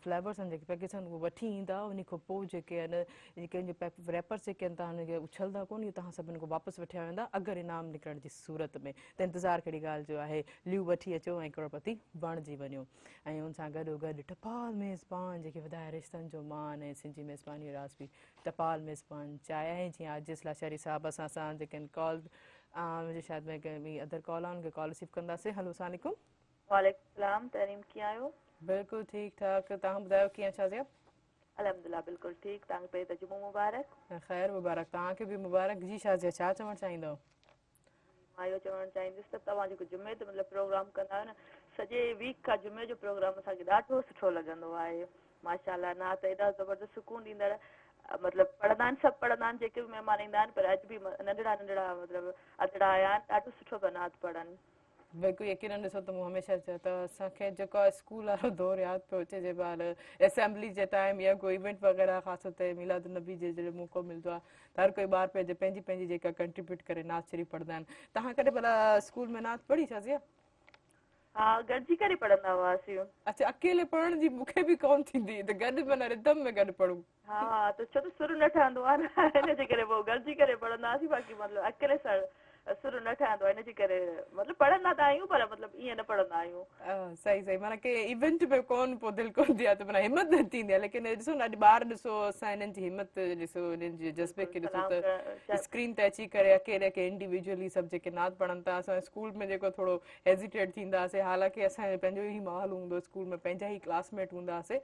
S1: فليورس آهن جيڪي پيڪيٽس آهن اهي وٺي ايندا انهي کان پوء جيڪي آهن جيڪي ان جي ريپرس جيڪي آهن توهان انهن کي اڇلندا ڪونه اهي توهان سڀني کان واپس وٺيا ويندا اگر انعام نڪرڻ جي صورت ۾ ته انتظار ڪهڙي ڳالهه جو آهي ليو وٺي اچو ۽ ڪروڙپتي بڻجي وڃو ۽ ان سان گڏو گڏ ٽپال ميزبان جيڪي وڌائي رشتن جو مان ۽ سنڌ جي ميزباني جو راز به ٽپال ميزبان چاهي ۽ جيئن عاجز لاشاري صاحب اسان سان جيڪي آهن ڪال منهنجي شايد ۾ ادر ڪال آهي ان کي ڪال رسيو ڪنداسين هلو السلام عليڪم.
S6: وعليڪم السلام ترنيم ڪيئن آهيو؟
S1: بلڪل ٺيڪ ٺاڪ توهان ٻڌايو ڪيئن شازيا؟
S6: الحمدلله بلڪل ٺيڪ توهان کي پهرين ته جمعو مبارڪ.
S1: خير مبارڪ توهان کي به مبارڪ جي شازيا ڇا چوڻ چاهيندؤ؟
S6: مان اهو چوڻ چاهيندس ته توهان جيڪو جمعي تي مطلب پروگرام ڪندا آهيو نه سڄي ويڪ کان جمعي جو پروگرام اسان کي ڏاڍو سٺو لڳندو آهي ماشاءالله نعت ايڏا زبردست سڪون ڏيندڙ مطلب پڙهندا آهن سڀ پڙهندا آهن جيڪي به مهمان ايندا آهن پر اڄ به ننڍڙا ننڍڙا مطلب ادڙا آيا آهن ڏاڍو سٺو پيا نعت پڙهن.
S1: بلڪل يقينن ڏسو ته مون هميشه چيو ته اسان کي جيڪو اسڪول وارو دور ياد پيو اچي جنهن مهل اسيمبلي جي ٽائيم يا ڪو ايونٽ وغيره خاص طور تي ميلاد النبي جي جڏهن موقعو ملندو آهي ته هر ڪوئي ٻار پنهنجي پنهنجي پنهنجي جيڪا ڪنٽريبيوٽ ڪري نعت شريف پڙهندا آهن توهان ڪڏهن ڀلا اسڪول ۾ نعت پڙهي شازيا؟
S6: ها گڏجي ڪري پڙهندا هئاسين.
S1: اڇا اڪيلي پڙهڻ جي مون کي به ڪونه ٿيندي ته گڏ معنيٰ ردم ۾ گڏ پڙهون.
S6: ها ته ڇو ته سر نه ٺهندو آهي نه ان جي ڪري پوء گڏجي ڪري پڙهندا هئاسين باقي مطلب اڪيلي سر سر نه ٺهندو آهي، ان جي ڪري مطلب پڙهندا ته آهيون پر مطلب ائين نه پڙهندا آهيون.
S1: صحيح صحيح معنيٰ ڪنهن ايونٽ ۾ ڪونه پوء دل ڪونه ٿي آهي ته معنيٰ همت نه ٿيندي آهي، ليڪن ڏسو نه اڄ ٻار ڏسو اسان هنن جي همت ڏسو، هنن جي جذبي کي ڏسو ته اسڪرين تي اچي ڪري اڪيلي اڪيلي انڊيويجولي سڀ جيڪي نعت پڙهن ٿا. اسان اسڪول ۾ جيڪو ٿورو هيزيٽيٽ ٿيندا هئاسين، حالانڪه اسان جو پنهنجو ئي ماحول هوندو اسڪول ۾ پنهنجا ئي ڪلاس ميٽ هوندا هئاسين،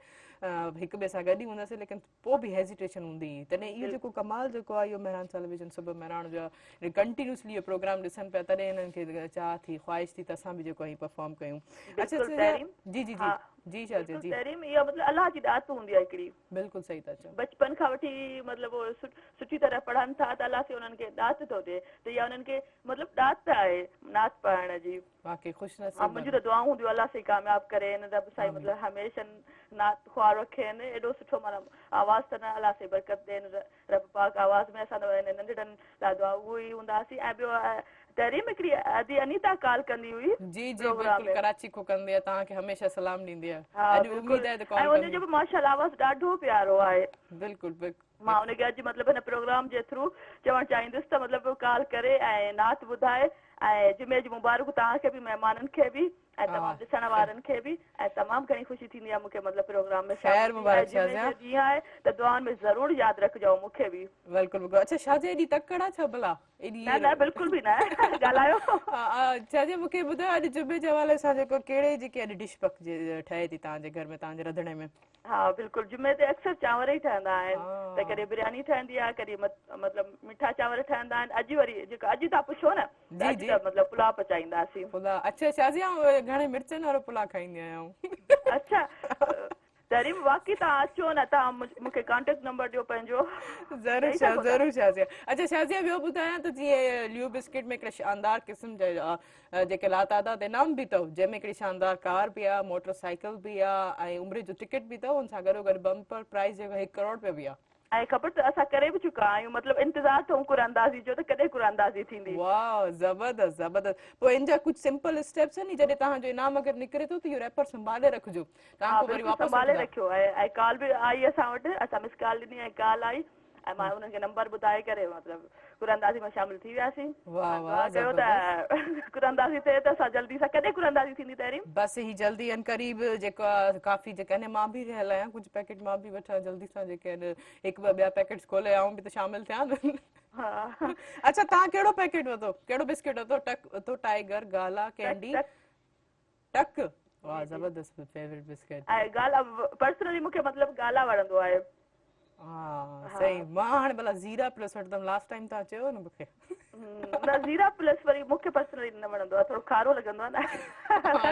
S1: هڪ ٻئي سان گڏ ئي هوندا هئاسين، ليڪن پوء به هيزيٽيشن هوندي هئي. تڏهن اهو جيڪو ڪمال جيڪو آهي اهو مهراڻ ٽيليويزن صبح مهراڻ جو آهي، ڪنٽينيوسلي اهو پروگرام ڏسن پيا تڏهن هنن کي چاهه ٿي، خواهش ٿي ته اسان به جيڪو آهي پرفارم ڪيون. اڇا جي جي جي جي شازيه جي.
S6: تحريم اها مطلب الله جي ڏات هوندي آهي هڪڙي.
S1: بلڪل صحيح ٿا چئو.
S6: بچپن کان وٺي مطلب اهو سٺي طرح پڙهن ٿا ته الله سائين انهن کي ڏات ٿو ڏي ته اها انهن کي مطلب ڏات آهي نعت پڙهڻ جي.
S1: واقعي خوش نصيب.
S6: ها منهنجون ته دعائون هونديون الله سائين ڪامياب ڪرين رب سائين مطلب هميشه نعت خوان رکين ايڏو سٺو معنيٰ آواز اٿن الله سائين برڪت ڏين رب پاڪ آواز ۾ اسان ته هن ننڍڙن لاء دعا اهو ئي هونداسين ۽ ٻيو تحريم هڪڙي ادي انيتا ڪال ڪندي هئي
S1: جي جي بلڪل ڪراچي کان ڪندي آهي توهان کي هميشه سلام ڏيندي آهي اڄ اميد آهي ته ڪال
S6: ڪندي ۽ ان جو به ماشاءالله آواز ڏاڍو پيارو آهي.
S1: بلڪل بلڪل.
S6: مان ان کي اڄ مطلب هن پروگرام جي ٿرو چوڻ چاهيندس ته مطلب ڪال ڪري ۽ نعت ٻڌائي ۽ جمعي جون مبارڪون توهان کي به مهمانن کي به ۽ تمام ڏسڻ وارن کي به ۽ تمام گهڻي خوشي ٿيندي آهي مون کي مطلب پروگرام ۾
S1: خير
S6: شامل ٿي
S1: مبارڪ
S6: ۽ جمعي
S1: شازيا
S6: جو ڏينهن آهي ته دعائن ۾ ضرور ياد رکجو مون کي به.
S1: بلڪل بلڪل اڇا شازيا ايڏي تڪڙ آ ڇا ڀلا ايڏي
S6: نه نه بلڪل به نه ڳالهايو.
S1: شازيا مون کي ٻڌايو اڄ جمعي جي حوالي سان جيڪو ڪهڙي جيڪي اڄ ڊش پڪجي ٺهي ٿي توهان جي گهر ۾ توهان جي رڌڻي ۾.
S6: ها بلڪل جمعي تي اڪثر چانور ئي ٺهندا آهن ته ڪڏهن برياني ٺهندي آهي ڪڏهن مطلب مٺا چانور ٺهندا آهن اڄ وري جيڪو اڄ توهان پڇو نه ته اڄ ته مطلب پلاء پچائينداسين.
S1: پلاء اڇا شازيا آئون گهڻي مرچن وارو پلاء کائيندي آهيان.
S6: اڇا تحريم واقعي توهان اچو نه توهان مون کي ڪانٽيڪٽ نمبر ڏيو پنهنجو.
S1: ضرور ضرور شازيا. اڇا شازيا ٻيو ٻڌايان ته جيئن ليو بسڪٽ ۾ هڪڙي شاندار قسم جا جيڪي لاتعداد انعام به اٿو جنهن ۾ هڪڙي شاندار ڪار به آ، موٽر سائيڪل به آ ۽ عمري جو ٽڪيٽ به اٿو ان سان گڏو گڏ بمپر پرائز جيڪو 1 ڪروڙ رپيو به آ.
S6: ۽ خبر ته اسان ڪري به چڪا آهيون مطلب انتظار اٿئون قرعه اندازي جو ته ڪڏهن قرعه اندازي ٿيندي.
S1: واھ زبردست زبردست پوء ان جا ڪجهه سمپل اسٽيپس آهن جڏهن توهان جو انعام اگر نڪري ٿو ته اهو ريپر سنڀالي رکجو توهان
S6: ها
S1: کان وري
S6: بلڪل
S1: واپس
S6: سنڀالي
S1: وٺندا.
S6: رکيو آهي ۽ ڪال به آئي اسان وٽ اسان مس ڪال ڏني ۽ ڪال آئي ۽ مان انهن کي نمبر ٻڌائي ڪري مطلب قرعه اندازي ۾ شامل ٿي وياسين.
S1: واه واه
S6: ڪيو ته قرعه اندازي ٿئي ته اسان جلدي سان ڪڏهن قرعه اندازي ٿيندي تحريم؟
S1: بس هي جلدي عنقريب جيڪو آ ڪافي جيڪا آهن مان به رهيل آهيان ڪجهه پيڪيٽ مان به وٺان جلدي سان جيڪي آهن هڪ ٻه ٻيا پيڪيٽس کولي آئون به ته شامل ٿيان. اڇا توهان ڪهڙو پيڪيٽ ورتو ڪهڙو بسڪيٽ ورتو ٽڪ ورتو ٽائيگر گالا ڪينڊي ٽڪ واه زبردست فيورٽ بسڪيٽ.
S6: ۽ گالا پرسنلي مونکي مطلب گالا وڻندو آهي.
S1: ها صحيح مان هاڻي ڀلا زيرا پلس وٺندم لاسٽ ٽائيم توهان چيو نه مونکي.
S6: نه زيرا پلس وري مونکي پرسنلي نه وڻندو آهي ٿورو کارو لڳندو آهي نه.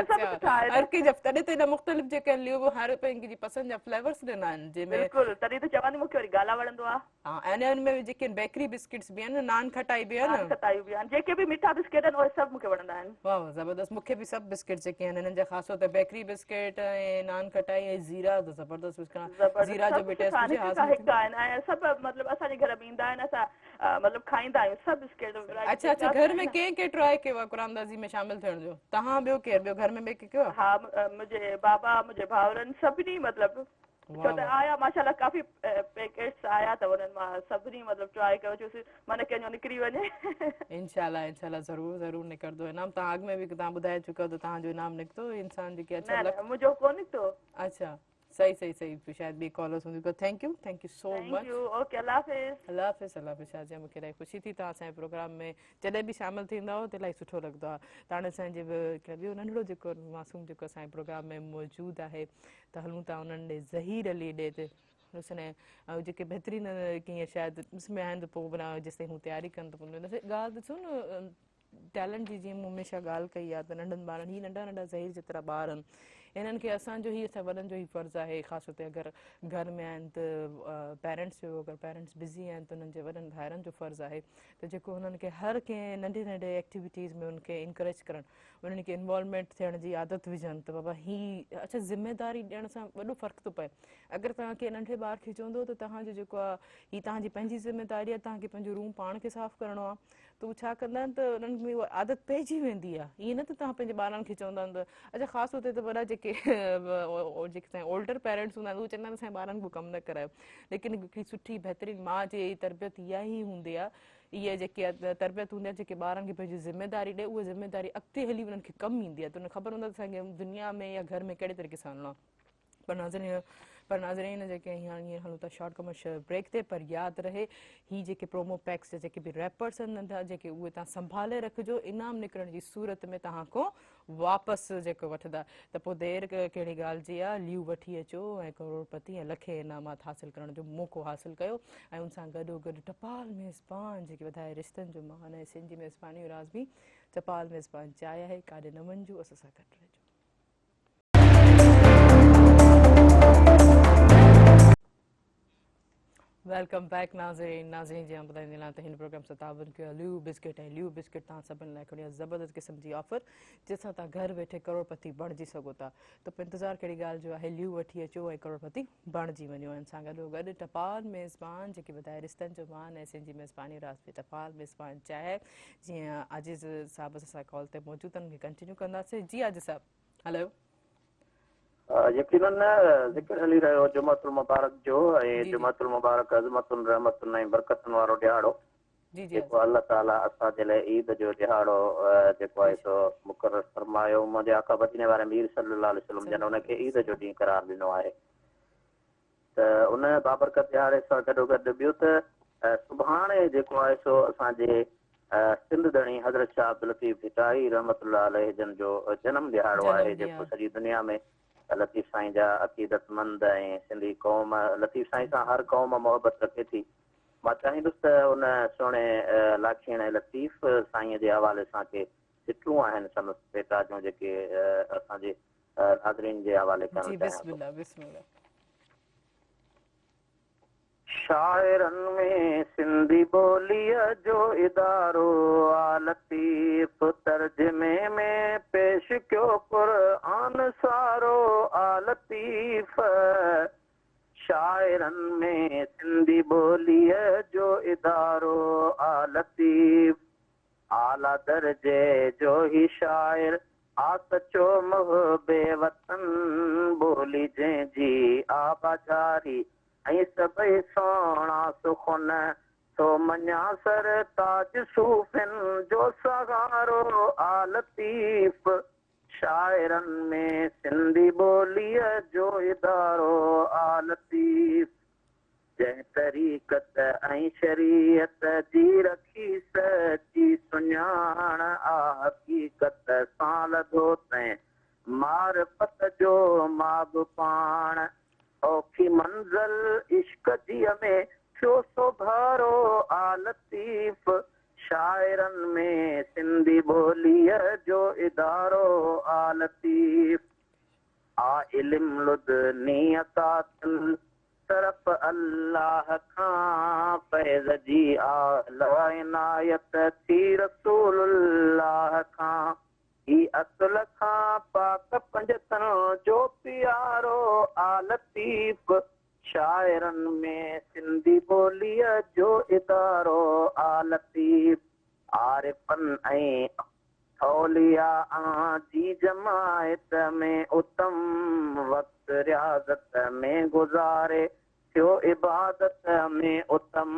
S6: سڀ سٺا آهن.
S1: هر ڪنهن جا تڏهن ته ايڏا مختلف جيڪي آهن ليو هر ڪنهن جي پسند جا فليورس ڏنا آهن جنهن ۾
S6: بلڪل تڏهن ته چوان ٿي مونکي وري گالا وڻندو آهي.
S1: ها ۽ انهن ۾ جيڪي بيڪري بسڪٽس به آهن نان کٽائي به آهن.
S6: نان کٽائي به آهن جيڪي به مٺا بسڪيٽ آهن اهي سڀ مونکي وڻندا آهن.
S1: واه واه زبردست مونکي به سڀ بسڪٽ جيڪي آهن انهن جا خاص طور تي بيڪري بسڪٽ ۽ نان کٽائي ۽ زيرا ته زبردست بسڪٽ آهن زيرا جو به ٽيسٽ هجي
S6: هڪ کان هڪ آهن ۽ سڀ مطلب اسان جي گهر ۾ ايندا آهن اسان مطلب کائيندا آهيون سڀ بسڪيٽ
S1: اڇا اڇا گهر ۾ ڪنهن ڪنهن ٽرائي ڪيو آهي قرعه اندازي ۾ شامل ٿيڻ جو توهان ٻيو ڪير ٻيو گهر ۾ ٻئي ڪنهن ڪيو آهي؟
S6: ها منهنجي بابا منهنجي ڀائرن سڀني مطلب ڇو ته آيا ماشاءالله ڪافي پيڪيٽس آيا ته انهن مان سڀني مطلب ٽرائي ڪيو چيوسين من ڪنهن جو نڪري وڃي.
S1: انشاءالله انشاءالله ضرور ضرور نڪرندو انعام توهان اڳ ۾ به توهان ٻڌائي چڪا آهيو ته توهان جو انعام نڪتو انسان جيڪي اڇا
S6: نه نه منهنجو ڪونه نڪتو.
S1: اڇا صحيح صحيح صحيح شايد ٻي ڪالرس هوندي پر thank you thank you so much.
S6: Thank you okay الله حافظ.
S1: الله حافظ الله حافظ شازيا مونکي الاهي خوشي ٿي توهان اسان جي پروگرام ۾ جڏهن به شامل ٿيندا آهيو ته الاهي سٺو لڳندو آهي ته هاڻي اسان جي هڪ ٻيو ننڍڙو جيڪو معصوم جيڪو اسان جي پروگرام ۾ موجود آهي ته هلون ٿا انهن ڏي ظهير علي ڏي ته حسن ۽ جيڪي بهترين ڪيئن شايد اس ۾ آهن ته پوء بنا جيستائين هو تياري ڪن ته پوء ڳالهه ڏسو نه ٽيلنٽ جي جيئن مون هميشه ڳالهه ڪئي آهي ته ننڍن ٻارن هي ننڍا ننڍا ظهير جيترا ٻار آهن انهن کي اسان جو هي اسان وڏن جو هي فرض آهي خاص طور تي اگر گهر ۾ آهن ته پيرنٽس جو اگر پيرنٽس بزي آهن ته انهن جي وڏن ڀائرن جو فرض آهي ته جيڪو هنن کي هر ڪنهن ننڍي ننڍي ايڪٽيوٽيز ۾ انهن کي انڪريج ڪرڻ انهن کي انوالومينٽ ٿيڻ جي عادت وجهن ته بابا هي اڇا ذميداري ڏيڻ سان وڏو فرق ٿو پئي اگر توهان ڪنهن ننڍي ٻار کي چوندو ته توهان جو جيڪو آهي هي توهان جي پنهنجي ذميداري آهي توهان کي پنهنجو روم پاڻ کي صاف ڪرڻو آهي ته هو ڇا ڪندا آهن ته انهن ۾ اها عادت پئجي ويندي آهي ائين نه ته توهان پنهنجي ٻارن کي چوندا آهن ته اڇا خاص طور تي ته وڏا جيڪي جيڪي اسان جا اولڊر پيرنٽس هوندا آهن اهي چوندا آهن اسان جي ٻارن ڪو ڪم نه ڪرايو ليڪن هڪڙي سٺي بهترين ماء جي تربيت اها ئي هوندي آهي. اها جيڪي تربيت هوندي آهي جيڪي ٻارن کي پنهنجي ذميداري ڏي، اها ذميداري اڳتي هلي انهن کي ڪم ايندي آهي ته انهن کي خبر هوندو آهي ته اسان کي دنيا ۾ يا گهر ۾ ڪهڙي طريقي سان هلڻو آهي. پر ناظرين جيڪي هاڻي هينئر هلون ٿا شارٽ ڪمرشل بريڪ تي، پر ياد رهي هي جيڪي پرومو پيڪس جا جيڪي به ريپرس آهن ننڍا جيڪي اهي توهان سنڀالي رکجو، انعام نڪرڻ جي صورت ۾ توهان کان واپس جيڪو وٺندا ته پوء دير ڪهڙي ڳالهه جي آ، ليو وٺي اچو ۽ ڪروڙپتي ۽ لکين انعامات حاصل ڪرڻ جو موقعو حاصل ڪيو ۽ ان سان گڏو گڏ ٽپال ميزبان جيڪي وڌائي رشتن جو مان ۽ سنڌ جي ميزباني جو راز به ٽپال ميزبان چاء آهي. ڪاڏي نه وڃجو، اسان سان گڏ رهجو. Welcome back ناظرين. ناظرين جي ٻڌائيندي هلان ته هن پروگرام سان تعاون ڪيو آهي ليو بسڪيٽ ۽ ليو بسڪيٽ توهان سڀني لاء کڻي آيو زبردست قسم جي آفر جنهن سان توهان گهر ويٺي ڪروڙپتي بڻجي سگهو ٿا ته پوء انتظار ڪهڙي ڳالهه جو آهي، ليو وٺي اچو ۽ ڪروڙپتي بڻجي وڃو. ۽ ان سان گڏو گڏ ٽپال ميزبان جيڪي وڌائي رشتن جو مان ۽ سنڌ جي ميزباني راز به ٽپال ميزبان چاهي جيئن عاجز صاحب اسان سان ڪال تي موجود آهن، ان کي ڪنٽينيو ڪنداسين. جي عاجز صاحب هلو.
S5: يقينن ذڪر هلي رهيو جمعة المبارڪ جو ۽ جمعة المبارڪ عظمتن، رحمتن ۽ برڪتن وارو ڏهاڙو جيڪو الله تعالي اسان جي لاء عيد جو ڏهاڙو جيڪو آهي سو مقرر فرمايو. منهنجي آقا مديني واري مير صلي الله عليه وسلم جن ان کي عيد جو ڏينهن قرار ڏنو آهي ته ان بابرڪت ڏهاڙي سان گڏوگڏ ٻيو ته سڀاڻي جيڪو آهي سو اسان جي سنڌ ڌڻي حضرت شاهه عبداللطيف ڀٽائي رحمة الله عليه جن جو جنم ڏهاڙو آهي جيڪو سڄي دنيا ۾ لطيف سائين جا عقيدتمند ۽ سنڌي قوم لطيف سائين سان هر قوم محبت رکي ٿي. مان چاهيندس ته ان سهڻي لاکيڻي لطيف سائين جي حوالي سان ڪي سٽون آهن سندس ڀيٽا جون جيڪي اسان جي ناظرين جي حوالي ڪرڻ
S1: جي
S5: چاهيان
S1: بسم
S5: ٿو.
S1: الله بسم الله.
S5: شاعرن ۾ سنڌي ٻوليء جو ادارو آ لطيف ترجمي ۾ پيش ڪيو قرآن سارو آ لطيف شاعرن ۾ سنڌي ٻوليء جو ادارو آ لطيف اعليٰ درجي جو هي شاعر آ سچو محب وطن ٻولي جنهن جي آ ٻاجهاري ۽ سڀئي سهڻا سخن ٿو مڃان سر تاج صوفين جو سهارو آ لطيف شاعرن ۾ سنڌي ٻوليء جو ادارو آ لطيف جنهن طريقت ۽ شريعت جي رکي سچي سڃاڻ آ حقيقت سان لڌو تنهن معرفت جو ماڳ پاڻ اوکي منزل عشق جيء ۾ ٿيو سوڀارو آ لطيف شاعرن ۾ سنڌي ٻوليء جو ادارو آ لطيف آ علم لدني عطا ٿيل طرف الله کان فيض جي اعليٰ عنايت ٿي رسول الله کان هي اصل کان پاڪ پنجتن جو پيارو آ لطيف شاعرن ۾ سنڌي ٻوليء جو ادارو آ لطيف عارفن ۽ اولياء جي جماعت ۾ اتم وقت رياضت ۾ گذاري ٿيو عبادت ۾ اتم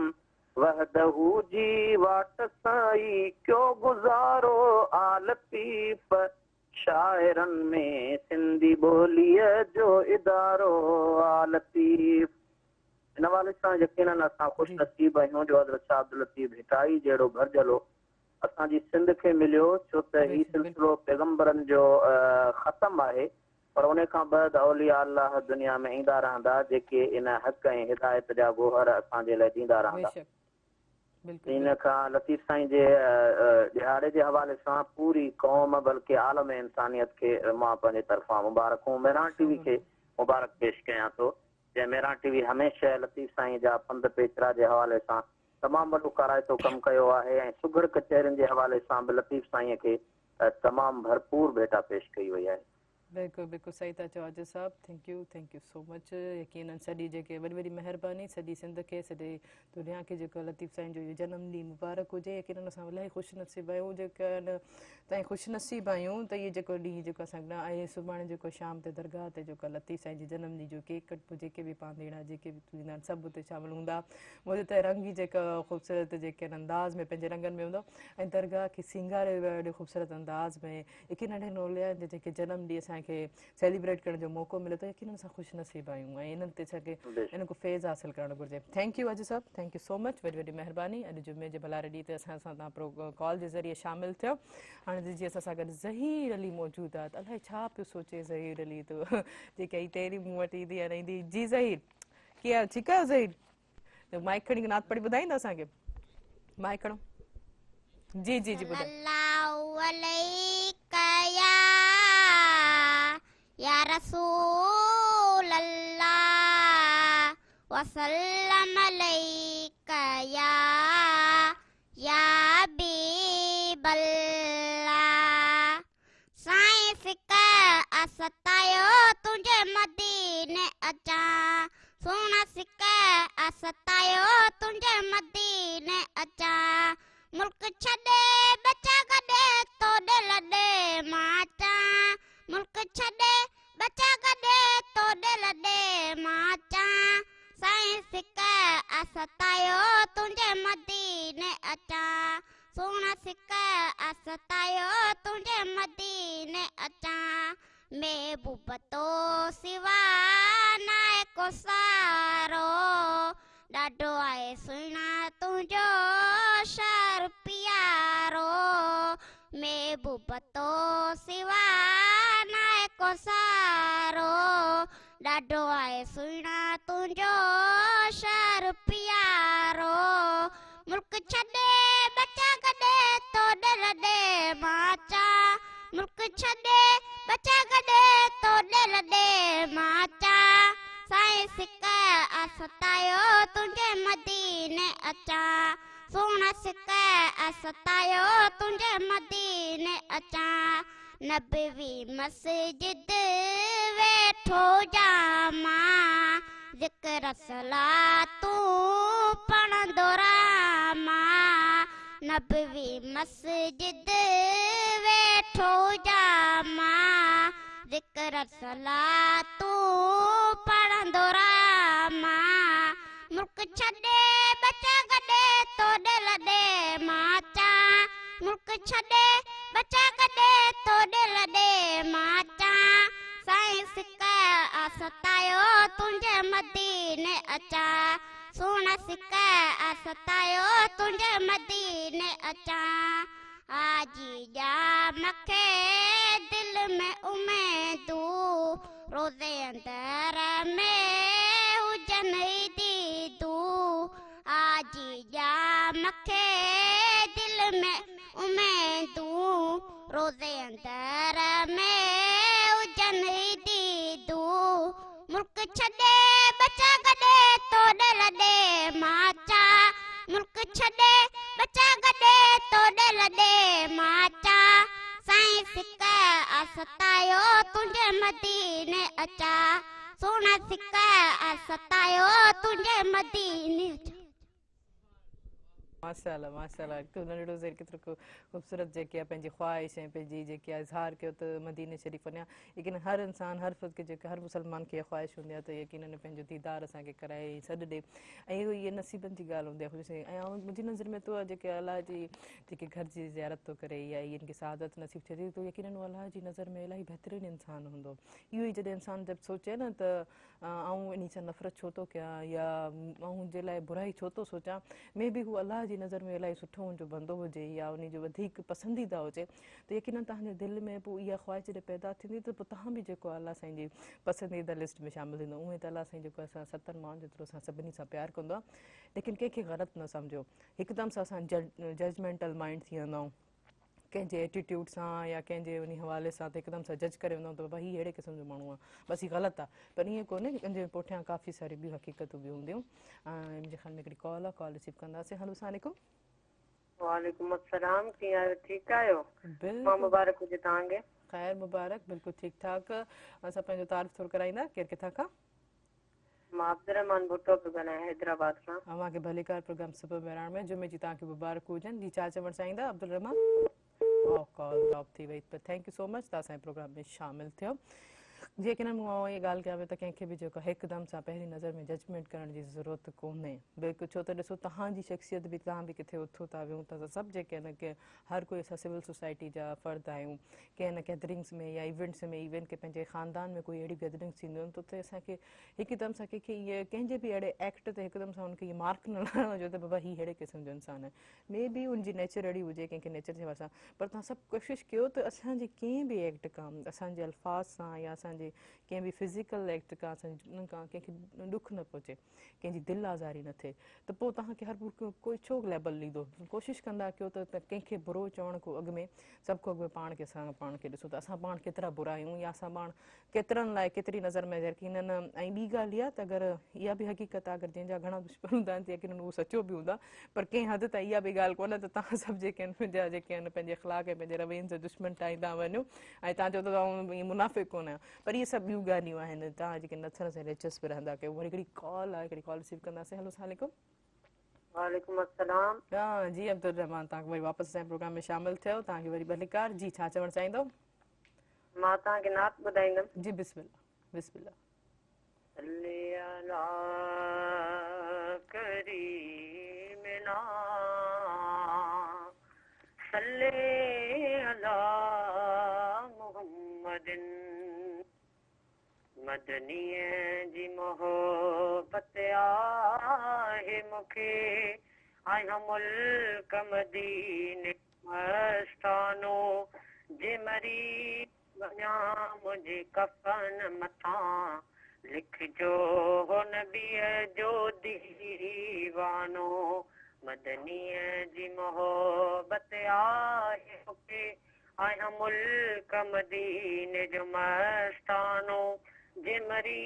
S5: وحده جي واٽ سان ئي ڪيو گذارو آ لطيف شاعرن ۾ سنڌي ٻوليء جو ادارو آ لطيف. ان حوالي سان يقينن اسان خوش نصيب آهيون جو حضرت شاهه عبداللطيف ڀٽائي جهڙو ڀرجهلو اسان جي سنڌ کي مليو ڇو ته هي سلسلو پيغمبرن جو ختم آهي پر ان کان بعد اولياء الله دنيا ۾ ايندا رهندا جيڪي ان حق ۽ هدايت جا گوهر اسان جي لاء ڏيندا رهندا. ان کان لطيف سائين جي ڏهاڙي جي حوالي سان پوري قوم بلڪه عالم انسانيت کي مان پنهنجي طرفان مبارڪون مهراڻ ٽي وي کي مبارڪ پيش ڪيان ٿو جنهن مهراڻ ٽي وي هميشه لطيف سائين جا پنڌ پيچرا جي حوالي سان تمام وڏو ڪارائتو ڪم ڪيو آهي ۽ سگهڙ ڪچهرين جي حوالي سان به لطيف سائين کي تمام ڀرپور ڀيٽا پيش ڪئي وئي آهي.
S1: बिल्कुलु बिल्कुलु सही था चओ आजिज़ साहब। Thank you so much. यकीनन सॼी जेके वॾी वॾी महिरबानी सॼी सिंध खे, सॼी दुनिया खे जेको लतीफ़ साईं जो इहो जनम ॾींहुं मुबारक हुजे। यकीनन असां इलाही ख़ुशि नसीब आहियूं, जेका आहिनि ताईं ख़ुशि नसीब आहियूं त इहो जेको ॾींहुं जेको असां आहे सुभाणे जेको शाम ते दरगाह ते जेको लतीफ़ साईं जे जनम ॾींहुं जो केक कटबो, जेके बि पांधीड़ा जेके बि थींदा आहिनि सभु उते शामिलु हूंदा। मुंहिंजो त रंग ई जेका ख़ूबसूरत जेके आहिनि अंदाज़ में पंहिंजे रंगनि में हूंदो ऐं दरगाह खे सिंगारे वियो आहे एॾो ख़ूबसूरत अंदाज़ में। यकीनन हिन औलिया जे जेके जनम ॾींहुं असांखे सेलिब्रेट करण जो मौक़ो मिले थो, यकीनन असां ख़ुशि नसीब आहियूं ऐं इन्हनि ते असांखे इन को फैज़ हासिल करणु घुरिजे। Thank you Aziz Sahib, thank you so much, वॾी वॾी महिरबानी। अॼु जुमे जे भलारे ॾींहुं ते असां सां तव्हां कॉल जे ज़रिए शामिल थियो। हाणे ॾिसजी असां सां गॾु ज़हीर अली मौजूदु आहे, त अलाए छा पियो सोचे ज़हीर अली, त जेका ही तहिरीं मूं वटि ईंदी आहे न ईंदी। जी ज़हीर, कीअं ठीकु आहियो ज़हीर? त माइक खणी नात पढ़ी ॿुधाईंदा असांखे? माइक खणो। जी जी जी ॿुधायो।
S4: या रसूल अल्लाह वसल्लम अलैका या या हबीब अल्लाह। साईं सिक असतायो तुंहिंजे मदीने अचां, सोना सिक असतायो तुंहिंजे मदीने अचां, मुल्क छॾे बचा गॾे तोॾे लॾे मां अचां, मुल्क छॾे बचा गॾे तोॾे लॾे मां अचां, साईं सिक असतायो तुंहिंजे मदीने अचां, सोना सिक असतायो तुंहिंजे मदीने अचां, महबूब तो सिवा नाहे को सारो, ॾाढो आहे सुहिणा तुंहिंजो शहर प्यारो, महबूब तो सिवा नाहे को सारो, ॾाढो आहे सुहिणा तुंहिंजो शहर प्यारो, मुल्क छॾे बचा गॾे तोॾे लॾे मां अचां, मुल्क छॾे बचा गॾे तोॾे लॾे मां अचां, साईं सिक असतायो तुंहिंजे मदीने अचां, सोना सिक असतायो तुंहिंजे मदीने अचां, नबवी मस्जिद वेठो जामा, ज़िक्र सलातूं पढ़ंदो रामा, नबवी मस्जिद वेठो जामा, ज़िक्र सलातूं पढ़ंदो रामा, मुल्क छॾे बचा गॾे तोॾे लॾे मां अचां, मुल्क छॾे बचा गॾे तोॾे लॾे मां अचां, साईं सिक असतायो तुंहिंजे मदीने अचां, सोना सिक असतायो तुंहिंजे मदीने अचां, हाजी ॼाम खे दिल में उमेदूं, रोज़े अंदर में हुजनि दीदूं, हाजी ॼाम खे दिल में उमेदूं, रोज़े अंदर में हुजनि दीदूं, मुल्क छॾे बचा गॾे तोॾे लॾे मां अचां, मुल्क छॾे बचा गॾे तोॾे लॾे मां अचां, साईं सिक असतायो तुंहिंजे मदीने अचां, सोना सिक असतायो तुंहिंजे मदीने अचां।
S1: माशाअल्लाह माशाअल्लाह, हिकु नंढड़ो ज़हीर केतिरो ख़ूबसूरत जेके आहे पंहिंजी ख़्वाहिश ऐं पंहिंजी जेकी आहे इज़हार कयो त मदीने शरीफ़ वञा। यकीन हर इंसान हर फ़र्द खे जेके हर मुसलमान खे इहा ख़्वाहिश हूंदी आहे त यकीनन पंहिंजो दीदार असांखे कराए सॾु ॾे ऐं इहो इहे नसीबनि जी ॻाल्हि हूंदी आहे ख़ुशि। ऐं मुंहिंजी नज़र में त जेके अलाह जी जेके घर जी ज़ियारत थो करे या इनखे सआदत नसीब थिए थी त यकीनन उहो अलाह जी नज़र में इलाही बहितरीन इंसान हूंदो। इहो ई जॾहिं इंसान जब सोचे न त आउं इन सां नफ़रत छो थो कयां या आउं जे लाइ बुराई छो थो सोचां, मे बि हू अलाह जी नज़र में इलाही सुठो हुनजो बंदो हुजे या उन जो वधीक पसंदीदा हुजे त यकीनन तव्हांजे दिलि में पोइ इहा ख़्वाहिश जॾहिं पैदा थींदी त पोइ तव्हां बि जेको अलाह साईं जी पसंदीदा लिस्ट में शामिल थींदो। उअं त अलाह साईं जेको असां सतनि माण्हुनि जेतिरो असां सभिनी सां प्यारु कंदो आहे, लेकिन कंहिंखे ग़लति न सम्झो। हिकदमि सां असां जजमेंटल माइंड थी वेंदा आहियूं, कंहिंजे एटीट्यूड सां या कंहिंजे उन हवाले सां त हिकदमि सां जज करे वेंदा आहियूं त बाबा हीउ अहिड़े क़िस्म जो माण्हू आहे, बसि हीउ ग़लति आहे, पर ईअं कोन्हे, इन जे पुठियां काफ़ी सारी ॿियूं हक़ीक़तूं बि हूंदियूं। मुंहिंजे ख़्याल में हिकिड़ी कॉल आहे, कॉल रिसीव कंदासीं। हलो अस्सलाम वालेकुम।
S7: वालेकुम अस्सलाम, कीअं आहियो? ठीकु आहियो? मां मुबारक हुजे तव्हांखे।
S1: ख़ैर मुबारक, बिल्कुलु ठीकु ठाक। असां पंहिंजो तारुफ़ थोरो कराईंदा, केरु किथां खां?
S7: मां अब्दुलरहमान भुट्टो पियो ॻाल्हायां हैदराबाद खां।
S1: अव्हांखे भलीकार प्रोग्राम सुबुह महिराण में। जुमे जी तव्हांखे मुबारक हुजनि। जी छा चवणु चाहींदा अब्दुलरहमान? कॉल ड्रॉप थी वई, पर thank you so much तव्हां असांजे प्रोग्राम में शामिल थियो। जेकॾहिं मां इहा ॻाल्हि कयां पियो त कंहिंखे बि जेको हिकदमि सां पहिरीं नज़र में जजमेंट करण जी ज़रूरत कोन्हे, बिल्कुलु। छो त ॾिसो तव्हांजी शख़्सियत बि, तव्हां बि किथे उथो था वेहो था, सभु जेके आहिनि की हर कोई असां सिविल सोसाइटी जा फ़र्द आहियूं, कंहिं न गैदरिंग्स में या इवेंट्स में, इवन के पंहिंजे ख़ानदान में कोई अहिड़ी गैदरिंग्स थींदियूं आहिनि त उते असांखे हिकदमि सां कंहिंखे इहे कंहिंजे बि अहिड़े एक्ट ते हिकदमि सां हुनखे इहो मार्क न लॻाइणो हुजे त बाबा हीउ अहिड़े क़िस्म जो इंसानु आहे। मे बी उनजी नेचर अहिड़ी हुजे, कंहिंखे नेचर जे हवाले सां, पर तव्हां सभु कोशिशि कयो त असांजे कंहिं बि एक्ट खां, असांजे अल्फ़ाज़ सां या असांजे कंहिं बि फिज़िकल एक्ट खां, असांजे उन्हनि खां कंहिंखे ॾुख न पहुचे, कंहिंजी दिलि आज़ारी न थिए, त पोइ तव्हांखे हर कोई छो लेबल ॾींदो। कोशिशि कंदा कयो त कंहिंखे बुरो चवण खां अॻु में सभु खां अॻु में पाण खे असां पाण खे ॾिसूं त असां पाण केतिरा बुरा आहियूं या असां पाण केतिरनि लाइ केतिरी नज़र में यकीनन। ऐं ॿी ॻाल्हि इहा त अगरि इहा बि हक़ीक़त आहे, अगरि जंहिंजा घणा दुश्मन हूंदा आहिनि त यकीनन उहो सचो बि हूंदो आहे, पर कंहिं हद ताईं इहा बि ॻाल्हि कोन्हे त तव्हां सभु जेके आहिनि पंहिंजा जेके आहिनि पंहिंजे अख़लाक ऐं पंहिंजे रवैयनि सां दुश्मन ठाहींदा वञो ऐं तव्हां चओ त आउं मुनाफ़िक़ कोन आहियां, पर इहे सभु ॿियूं ॻाल्हियूं आहिनि। तव्हां जेके नथर सां दिलचस्प रहंदा कयो। वरी हिकिड़ी कॉल आहे, हिकिड़ी कॉल रिसीव कंदासीं। हेलो, अस्सलाम वालेकुम।
S7: वालेकुम अस्सलाम।
S1: हा जी अब्दुल रहमान, तव्हां वरी वापसि असांजे प्रोग्राम में शामिल थियो, तव्हांखे वरी भलीकार। जी छा चवणु चाहींदो?
S7: मां तव्हांखे नात ॿुधाईंदमि।
S1: जी बिस्मिल्लाह बिस्मिल्लाह।
S7: सल्ली अला करीमिना, सल्ली अला मुहम्मदिन, मदनीअ जी मोहबत आहे मूंखे, आहियां मुल्क मदीने मस्तानो, जे मरी वञा मुंहिंजे कफन मथां लिखिजो हो नबीअ जो दीवानो, मदनीअ जी मोहबत आहे मूंखे, आहियां मुल्क मदीने जो मस्तानो, जे मरी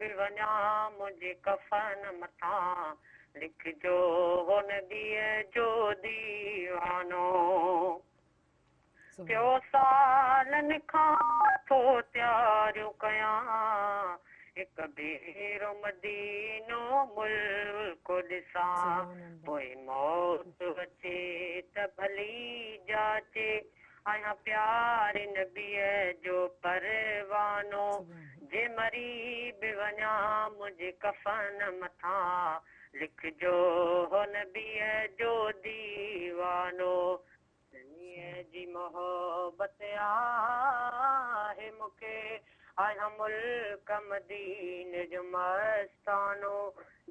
S7: बि वञा मुंहिंजे कफन मथां लिखिजो हो नबीअ जो दीवानो। पियो सालनि खां थो तयारियूं कयां, हिकु भेरो मदीनो मुल्क ॾिसां, पोइ मौत अचे त भली जाचे, आहियां प्यार नबीअ जो परवानो, जे मरी बि वञा मुंहिंजे कफन मथां लिखिजो हो नबीअ जो दीवानो, जी मोहबत आहे मूंखे, आहियां मुल्क मदीने जो मस्तानो,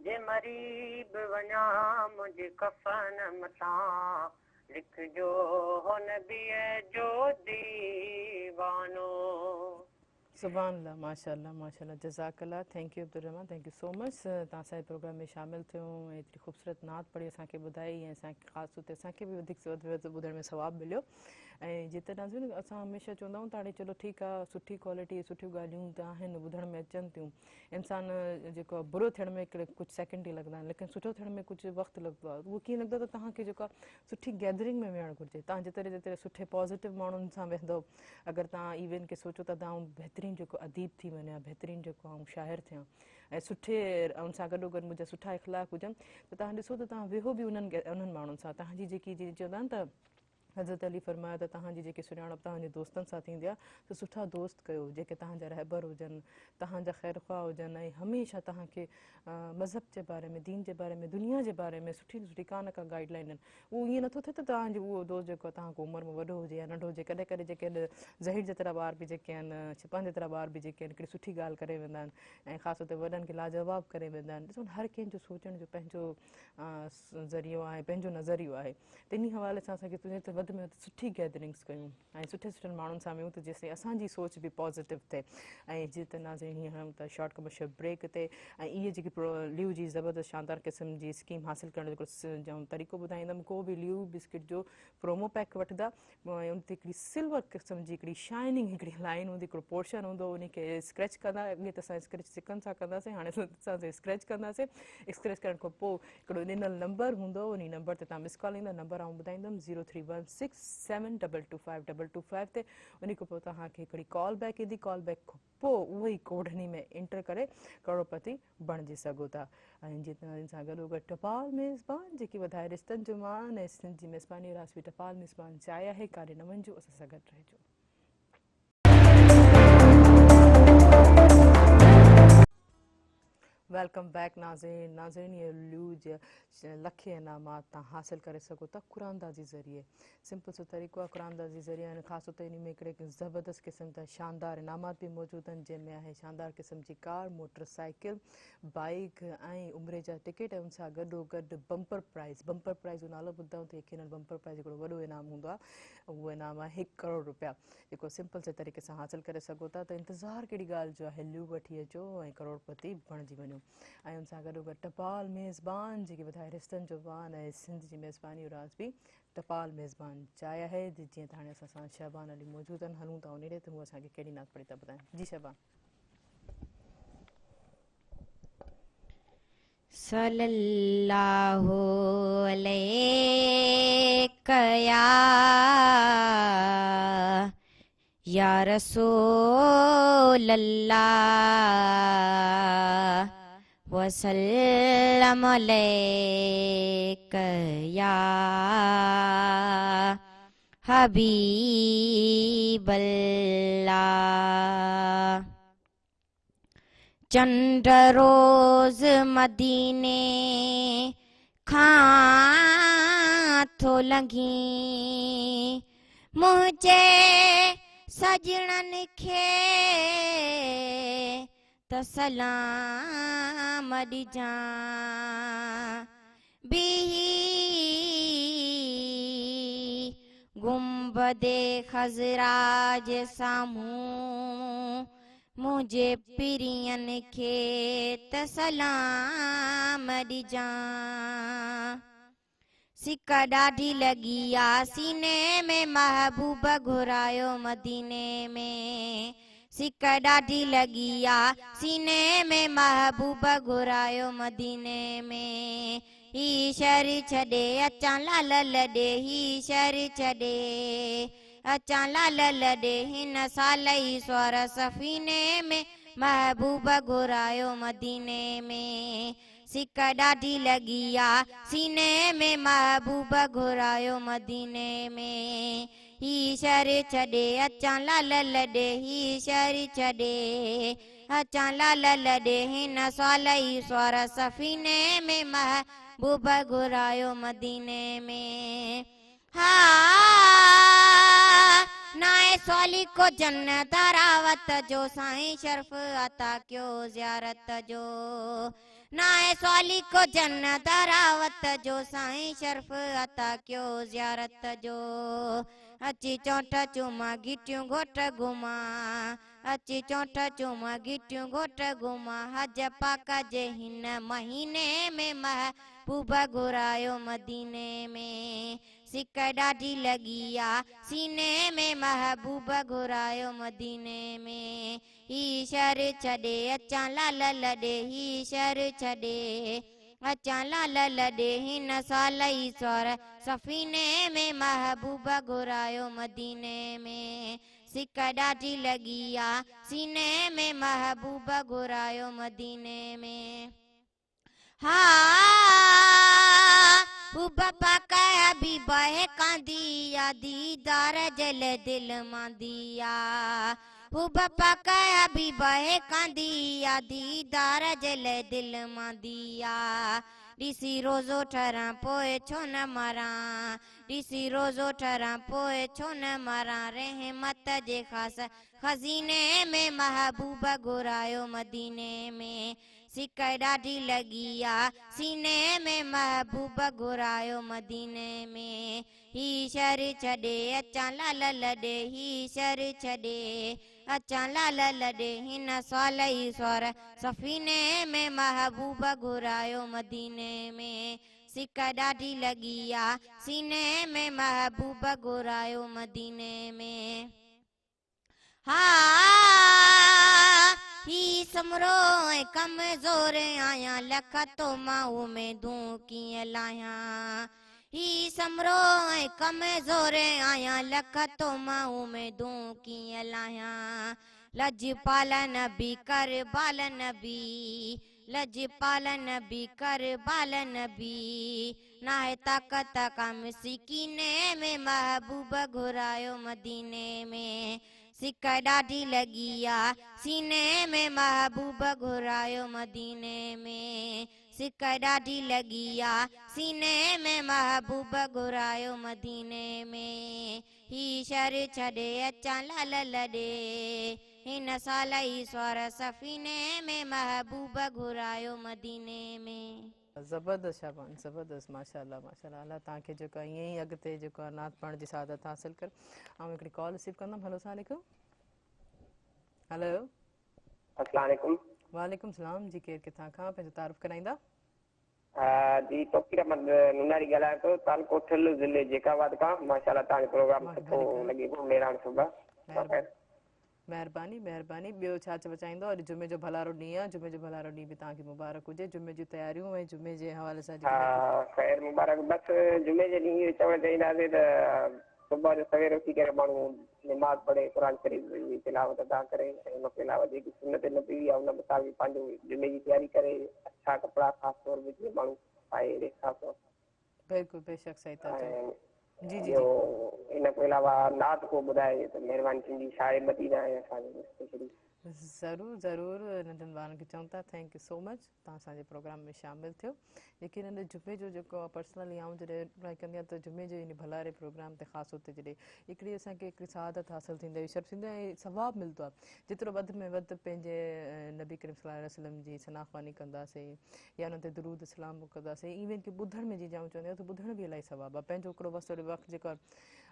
S7: जे मरी बि वञा मुंहिंजे कफन मथां लिखिजो हो नबीअ जो दीवानो।
S1: सुभान अल्लाह, माशाअल्लाह माशाअल्लाह, जज़ाकल्लाह। Thank you Abdul Rahman, thank you so much. तव्हां असांजे प्रोग्राम में शामिल थियो ऐं एतिरी ख़ूबसूरत नात पढ़ी असांखे ॿुधाई ऐं असांखे ख़ासि तौर ते असांखे बि वधीक ॿुधण में सवाबु मिलियो। ऐं जिते नाज़रीन असां हमेशह चवंदा आहियूं त हाणे चलो ठीकु आहे, सुठी क्वालिटी सुठियूं ॻाल्हियूं त आहिनि, ॿुधण में अचनि थियूं। इंसान जेको आहे बुरो थियण में कुझु सेकंड ई लॻंदा आहिनि, लेकिन सुठो थियण में कुझु वक़्तु लॻंदो आहे। उहो कीअं लॻंदो आहे त तव्हांखे जेको आहे सुठी गैदरिंग में वेहणु घुरिजे। तव्हां जेतिरे जेतिरे सुठे पॉज़िटिव माण्हुनि सां वेहंदव, अगरि तव्हां इवन खे सोचो था त आउं बहितरीन जेको अदीब थी वञां, बहितरीन जेको आउं शाइर थियां ऐं सुठे उन सां गॾोगॾु मुंहिंजा सुठा इख़लाक हुजनि, त तव्हां ॾिसो त तव्हां वेहो बि उन्हनि माण्हुनि सां। तव्हांजी जेकी जीअं चवंदा आहिनि त हज़रत अली फरमायो त तव्हांजी जेकी सुञाणप तव्हांजे दोस्तनि सां थींदी आहे त सुठा दोस्त कयो जेके तव्हांजा रहबर हुजनि, तव्हांजा ख़ैरख्वाह हुजनि ऐं हमेशह तव्हांखे मज़हब जे बारे में, दीन जे बारे में, दुनिया जे बारे में सुठी सुठी का न का गाइडलाइन ॾियनि। उहो ईअं नथो थिए त तव्हांजो उहो दोस्त जेको आहे तव्हां खां उमिरि में वॾो हुजे या नंढो हुजे। कॾहिं कॾहिं जेके ज़हीर जेतिरा ॿार बि जेके आहिनि, छिपन जेतिरा ॿार बि जेके आहिनि, हिकिड़ी सुठी ॻाल्हि करे वेंदा आहिनि ऐं ख़ासि तौर ते वॾनि खे लाजवाब करे वेंदा आहिनि। ॾिसो हर कंहिंजो सोचण जो पंहिंजो ज़रियो आहे, पंहिंजो नज़रियो आहे। त इन हवाले सां असांखे तुंहिंजे वधि में वधि सुठी गैदरिंग्स कयूं ऐं सुठे सुठनि माण्हुनि सां वेहूं त जेसीं असांजी सोच बि पॉज़िटिव थिए। ऐं जीअं त नाज़रीन हीअं हणूं था शॉर्ट कमर्शियल ब्रेक ते ऐं इहे जेकी लियू जी ज़बरदस्त शानदार क़िस्म जी स्कीम हासिल करण जो तरीक़ो ॿुधाईंदमि। को बि लियू बिस्किट जो प्रोमो पैक वठंदा ऐं उन ते हिकिड़ी सिल्वर क़िस्म जी हिकिड़ी शाइनिंग हिकिड़ी लाइन हूंदी, हिकिड़ो पोर्शन हूंदो, उन खे स्क्रैच कंदा। अॻे त असां स्क्रैच सिकनि सां कंदासीं, हाणे असां स्क्रैच कंदासीं। स्क्रैच करण खां पोइ हिकिड़ो ॾिनल नंबर हूंदो, उन नंबर ते तव्हां मिस कॉल ईंदा। नंबर आउं ॿुधाईंदमि 031 6 7 double 2 5 double 2 5 تي. انهي کان پوء توهان کي هڪڙي ڪال بيڪ ايندي، ڪال بيڪ کان پوء اهو ئي ڪوڊ انهي ۾ انٽر ڪري ڪروڙپتي بڻجي سگهو ٿا. ۽ جيئن ته ان سان گڏوگڏ ٽپال ميزبان جيڪي وڌائي رشتن جو مان ۽ سنڌ جي ميزباني راسوي ٽپال ميزبان جاء آهي، ڪاڏي نه وڃجو، اسان سان گڏ رهجو. Welcome back ناظرين. ناظرين اهي لوج لکين انعامات تان حاصل ڪري سگهو ٿا قراندازي ذريعي. سمپل سو طريقو آهي قراندازي ذريعي ۽ خاص طور تي انهي ۾ هڪڙي زبردست قسم جا شاندار انعامات به موجود آهن، جنهن ۾ آهي شاندار قسم جي ڪار، موٽر سائيڪل، بائيڪ ۽ عمري جا ٽڪيٽ ۽ ان سان گڏو گڏ بمپر پرائز. بمپر پرائز جو نالو ٻڌندائون ته يقينن بمپر پرائز هڪڙو وڏو انعام هوندو آهي، اهو انعام آهي 1 ڪروڙ روپيا جيڪو سمپل سي طريقي سان حاصل ڪري سگهو ٿا. ته انتظار ڪهڙي ڳالهه جو آهي، ليو وٺي اچو ۽ ڪروڙپتي بڻجي وڃو. ۽ ان سان گڏو گڏ ٽپال ميزبان جيڪي وڌائي رشتن جو مان ۽ سنڌ جي ميزباني جو راز به ٽپال ميزبان چاء آهي. جيئن ته هاڻي اسان سان شعبان علي موجود آهن، هلون ٿا انهي ڏي ته هو اسان کي ڪهڙي نعت پڙهي ٿا ٻڌائين. جي شعبان.
S4: صلي الله عليڪ يا رسول الله وسلم عليڪ يا حبيب الله. چنڊ روز مديني کان ٿو لنگهي، منهنجي سڄڻن کي ته سلام ڏجان. بيهي گنبد خضرا جي سامهون، منهنجي پرين کي ته سلام ڏجان. سڪ ڏاڍي لڳي آ سيني ۾، محبوب گهرايو مديني ۾. سڪ ڏاڍي لڳي آ سيني ۾، محبوب گهرايو مديني ۾. هي شهر ڇڏي اچان لال لڏي، هي شهر ڇڏي اچان لال لڏي. هن سال ئي سوار سفيني ۾، محبوب گهرايو مديني ۾. سڪ ڏاڍي لڳي آ سيني ۾، محبوب گهرايو مديني ۾. هي شهر ڇڏي اچان لال لڏي، هي شهر ڇڏي اچان لال لڏي. هن سال ئي سوار سفيني ۾، محبوب گهرايو مديني ۾. ها ناهي سوالي ڪو جن دراوت جو، سائين شرف عطا ڪيو زيارت جو. ناهي سوالي ڪو جن دراوت جو، سائين شرف عطا ڪيو زيارت جو. اچي چونٺ چوما گهٽيون گهوٽ گهما، اچي چونٺ چوما گهٽيون گهوٽ گهما. حج پاڪ جي هن مهيني ۾، محبوب گهرايو مديني ۾. سڪ ڏاڍي لڳي آ سيني ۾، محبوب گهرايو مديني ۾. هي شهر ڇڏي اچان لال لڏي، هي شهر ڇڏي اچان لال لڏي. هن سال ئي سوار سفيني ۾، محبوب گهرايو مديني ۾. سڪ ڏاڍي لڳي آ سيني ۾، محبوب گهرايو مديني ۾. ها حب پاڪ حبيب هي ڪاندي آ، ديدار جل دل ماندي آ. حب پاڪ حبيب هي ڪاندي آ، ديدار جل دل ماندي آ. ڏسي روزو ٺران پوء ڇو نه مران، ڏسي روزو ٺران پوء ڇو نه مران. رحمت جي خاص خزيني ۾، محبوب گهرايو مديني ۾. سڪ ڏاڍي لڳي آ سيني ۾، محبوب گهرايو مديني ۾. هي شهر ڇڏي اچان لال لڏي، هي شهر ڇڏي اچان لال لڏي. هن سال ئي سوار سفيني ۾، محبوب گهرايو مديني ۾. سڪ ڏاڍي لڳي آ سيني ۾، محبوب گهرايو مديني ۾. ها هي سمرو ۽ ڪمزور آهيان، لک تو مان اميدون ڪيئن لاهيان. هي سمرو ۽ ڪمزور آهيان، لک تو مان اميدون ڪيئن لاهيان. لجپال نبي ڪر بال نبي، لجپال نبي ڪر بال نبي. ناهي طاقت ڪا مسڪيني ۾، محبوب گهرايو مديني ۾. سڪ ڏاڍي لڳي آ سيني ۾، محبوب گهرايو مديني ۾. سڪ ڏاڍي لڳي آ سيني ۾، محبوب گهرايو مديني ۾. هي شهر ڇڏي اچان لال لڏي، هن سال ئي سوار سفيني ۾، محبوب گهرايو مديني ۾.
S1: زبردست شابان زبردست ماشاءالله ماشاءالله الله توهان کي جيڪو ائين ئي اڳتي جيڪو آهي نعت پڙهڻ جي سعادت حاصل ڪري. آئون هڪڙي ڪال رسيو ڪندم. هلو السلام عليڪم. هلو
S8: السلام عليڪم.
S1: وعليڪم السلام جي ڪير ڪٿان کان پنهنجو تعارف ڪرائيندا؟
S8: جي توقير احمد نوناري ڳالهايان ٿو تعلقو ٺل ضلعي جيڪب آباد کان. ماشاءالله توهان جو پروگرام سٺو لڳي پيو مهراڻ صبح بخير.
S1: مهرباني مهرباني. ٻيو ڇا چوڻ چاهيندو؟ اڄ جمعي جو ڀلارو ڏينهن آهي، جمعي جو ڀلارو ڏينهن به توهان کي مبارڪ هجي. جمعي جون تياريون ۽ جمعي جي حوالي سان
S8: ها خير مبارڪ. بس جمعي جي ڏينهن اهو چوڻ چاهينداسين ته صبح جو سوير اٿي ڪري ماڻهو نماز پڙهي، قرآن شريف جي تلاوت ادا ڪري ۽ ان کان علاوه جيڪي سنت نبوي آهي ان مطابق پنهنجو جمعي جي تياري ڪري، اڇا ڪپڙا خاص طور به جيئن ماڻهو پائي اهڙي حساب سان.
S1: بلڪل بيشڪ صحيح ٿا چئو. جي جي جي.
S8: ٻيو ان کان علاوه نعت ڪو ٻڌائي ته مهرباني ٿيندي شاهه مدينه ۽ اسان جي اسپيشلي.
S1: ضرور ضرور ننڍن ٻارن کي چئون ٿا thank you سو مچ توهان اسان جي پروگرام ۾ شامل ٿيو. يقينن جمعي جو جيڪو پرسنلي آئون جڏهن ٽرائي ڪندي آهيان ته جمعي جي ان ڀلاري پروگرام تي خاص طور تي جڏهن هڪڙي اسان کي هڪڙي سعادت حاصل ٿيندي آهي شرف ٿيندو آهي ۽ ثواب ملندو آهي جيترو وڌ ۾ وڌ پنهنجي نبي ڪريم صلي الله عليه وسلم جي ثنا خواني ڪنداسين يا انهن تي درود سلام ڪنداسين ايون ڪي ٻڌڻ ۾ جيئن آئون چوندي آهيان ته ٻڌڻ به الاهي ثواب آهي پنهنجو هڪڙو وقت وقت جيڪو آهي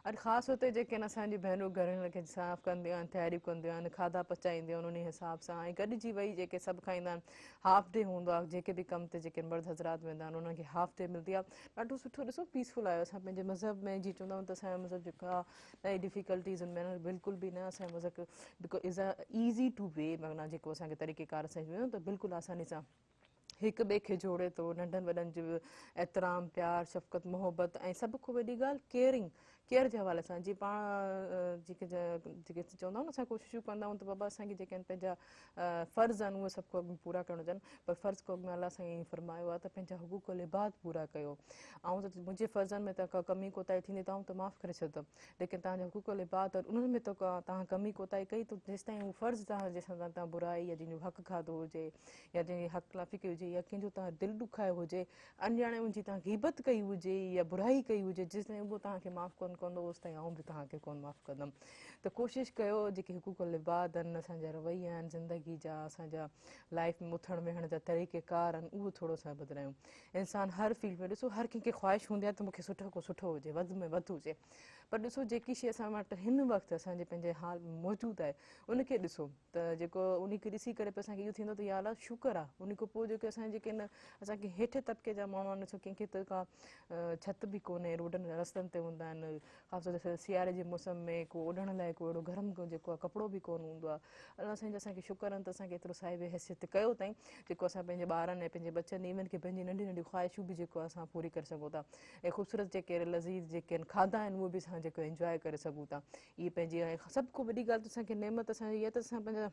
S1: اڄ خاص طور تي جيڪي آهن اسان جون ڀينرون گهرن کي صاف ڪنديون آهن تياريون ڪنديون آهن کاڌا پچائينديون آهن انهي حساب سان ۽ گڏجي ويهي جيڪي سڀ کائيندا آهن هاف ڊي هوندو آهي جيڪي به ڪم تي جيڪي مرد حضرات ويندا آهن انهن کي هاف ڊي ملندي آهي ڏاڍو سٺو ڏسو پيسفل آهي اسان پنهنجي مذهب ۾ جيئن چوندا آهيون ته اسان جو مذهب جيڪو آهي ڏاڍي ڊفيڪلٽيز ان ۾ بلڪل به نه اسان جو مذهب جيڪو از ايزي ٽو وي معنيٰ جيڪو اسان کي طريقي ڪار اسان جو ته بلڪل آساني سان هڪ ٻئي کي جوڙي ٿو ننڍن وڏن جو احترام پيار شفقت محبت ۽ سڀ کان وڏي ڳالهه ڪيئرنگ ڪيئر جي حوالي سان جيئن پاڻ جيڪي جيڪي چوندا آهيون نه اسان ڪوششون ڪندا آهيون ته بابا اسان کي جيڪي آهن پنهنجا فرض آهن اهي سڀ کان اڳ ۾ پورا ڪرڻ هجن پر فرض کان اڳ ۾ الله سائين فرمايو آهي ته پنهنجا حقوق العباد پورا ڪيو آئون ته منهنجي فرضن ۾ ته ڪا ڪمي ڪوتاهي ٿيندي ته آئون ته معاف ڪري ڇڏندم ليڪن توهان جا حقوق العباد آهن انهن ۾ ته ڪا توهان ڪمي ڪوتاهي ڪئي ته جيستائين هو فرض توهان جي سان توهان برائي يا جنهن جو حق کاڌو هجي يا جنهن جي حق تلافي ڪئي هجي يا ڪنهن جو توهان دل ڏکايو هجي اڻڄاڻي ان جي توهان غيبت ڪئي هجي يا برائي ڪئي هجي جيستائين اهو توهان کي معاف ڪونه ڪندو اوستائين آئون به توهان کي ڪونه معاف ڪندم ته ڪوشش ڪيو جيڪي حقوق العباد آهن اسان جا رويا آهن زندگي جا اسان جا لائف ۾ اٿڻ ويهڻ جا طريقه ڪار آهن اهو ٿورو اسان بدلايون انسان هر فيلڊ ۾ ڏسو هر ڪنهن کي خواهش هوندي آهي ته مون کي سٺو کان سٺو هجي وڌ ۾ وڌ هجي پر ڏسو جيڪي شي اسان وٽ هن وقت اسان جي پنهنجي حال ۾ موجود آهي ان کي ڏسو ته جيڪو ان کي ڏسي ڪري پوء اسان کي اهو ٿيندو ته يا الله شڪر آهي ان کان پوء جيڪي اسان جيڪي آهن اسان کي هيٺ طبقي جا ماڻهو آهن ڏسو ڪنهن کي ته ڪا ڇت به ڪونهي روڊن رستن تي هوندا آهن خاص طور تي سياري جي موسم ۾ ڪو اوڍڻ لاء ڪو اهڙو گرم جيڪو آهي ڪپڙو به ڪونه هوندو آهي الله سائين جا اسان کي شڪر آهن ته اسان کي ايترو صاحب حيثيت ڪيو اٿائين جيڪو اسان پنهنجي ٻارن ۽ پنهنجي ٻچن ايون ڪي پنهنجي ننڍي ننڍي خواهشون به جيڪو اسان پوري ڪري سگهون ٿا ۽ خوبصورت جيڪي لذيذ جيڪي آهن کاڌا آهن اهي به اسان جيڪو انجواء ڪري سگهون ٿا اهي پنهنجي ۽ سڀ کان وڏي ڳالهه ته اسان کي نعمت اسان جي اها ته اسان پنهنجا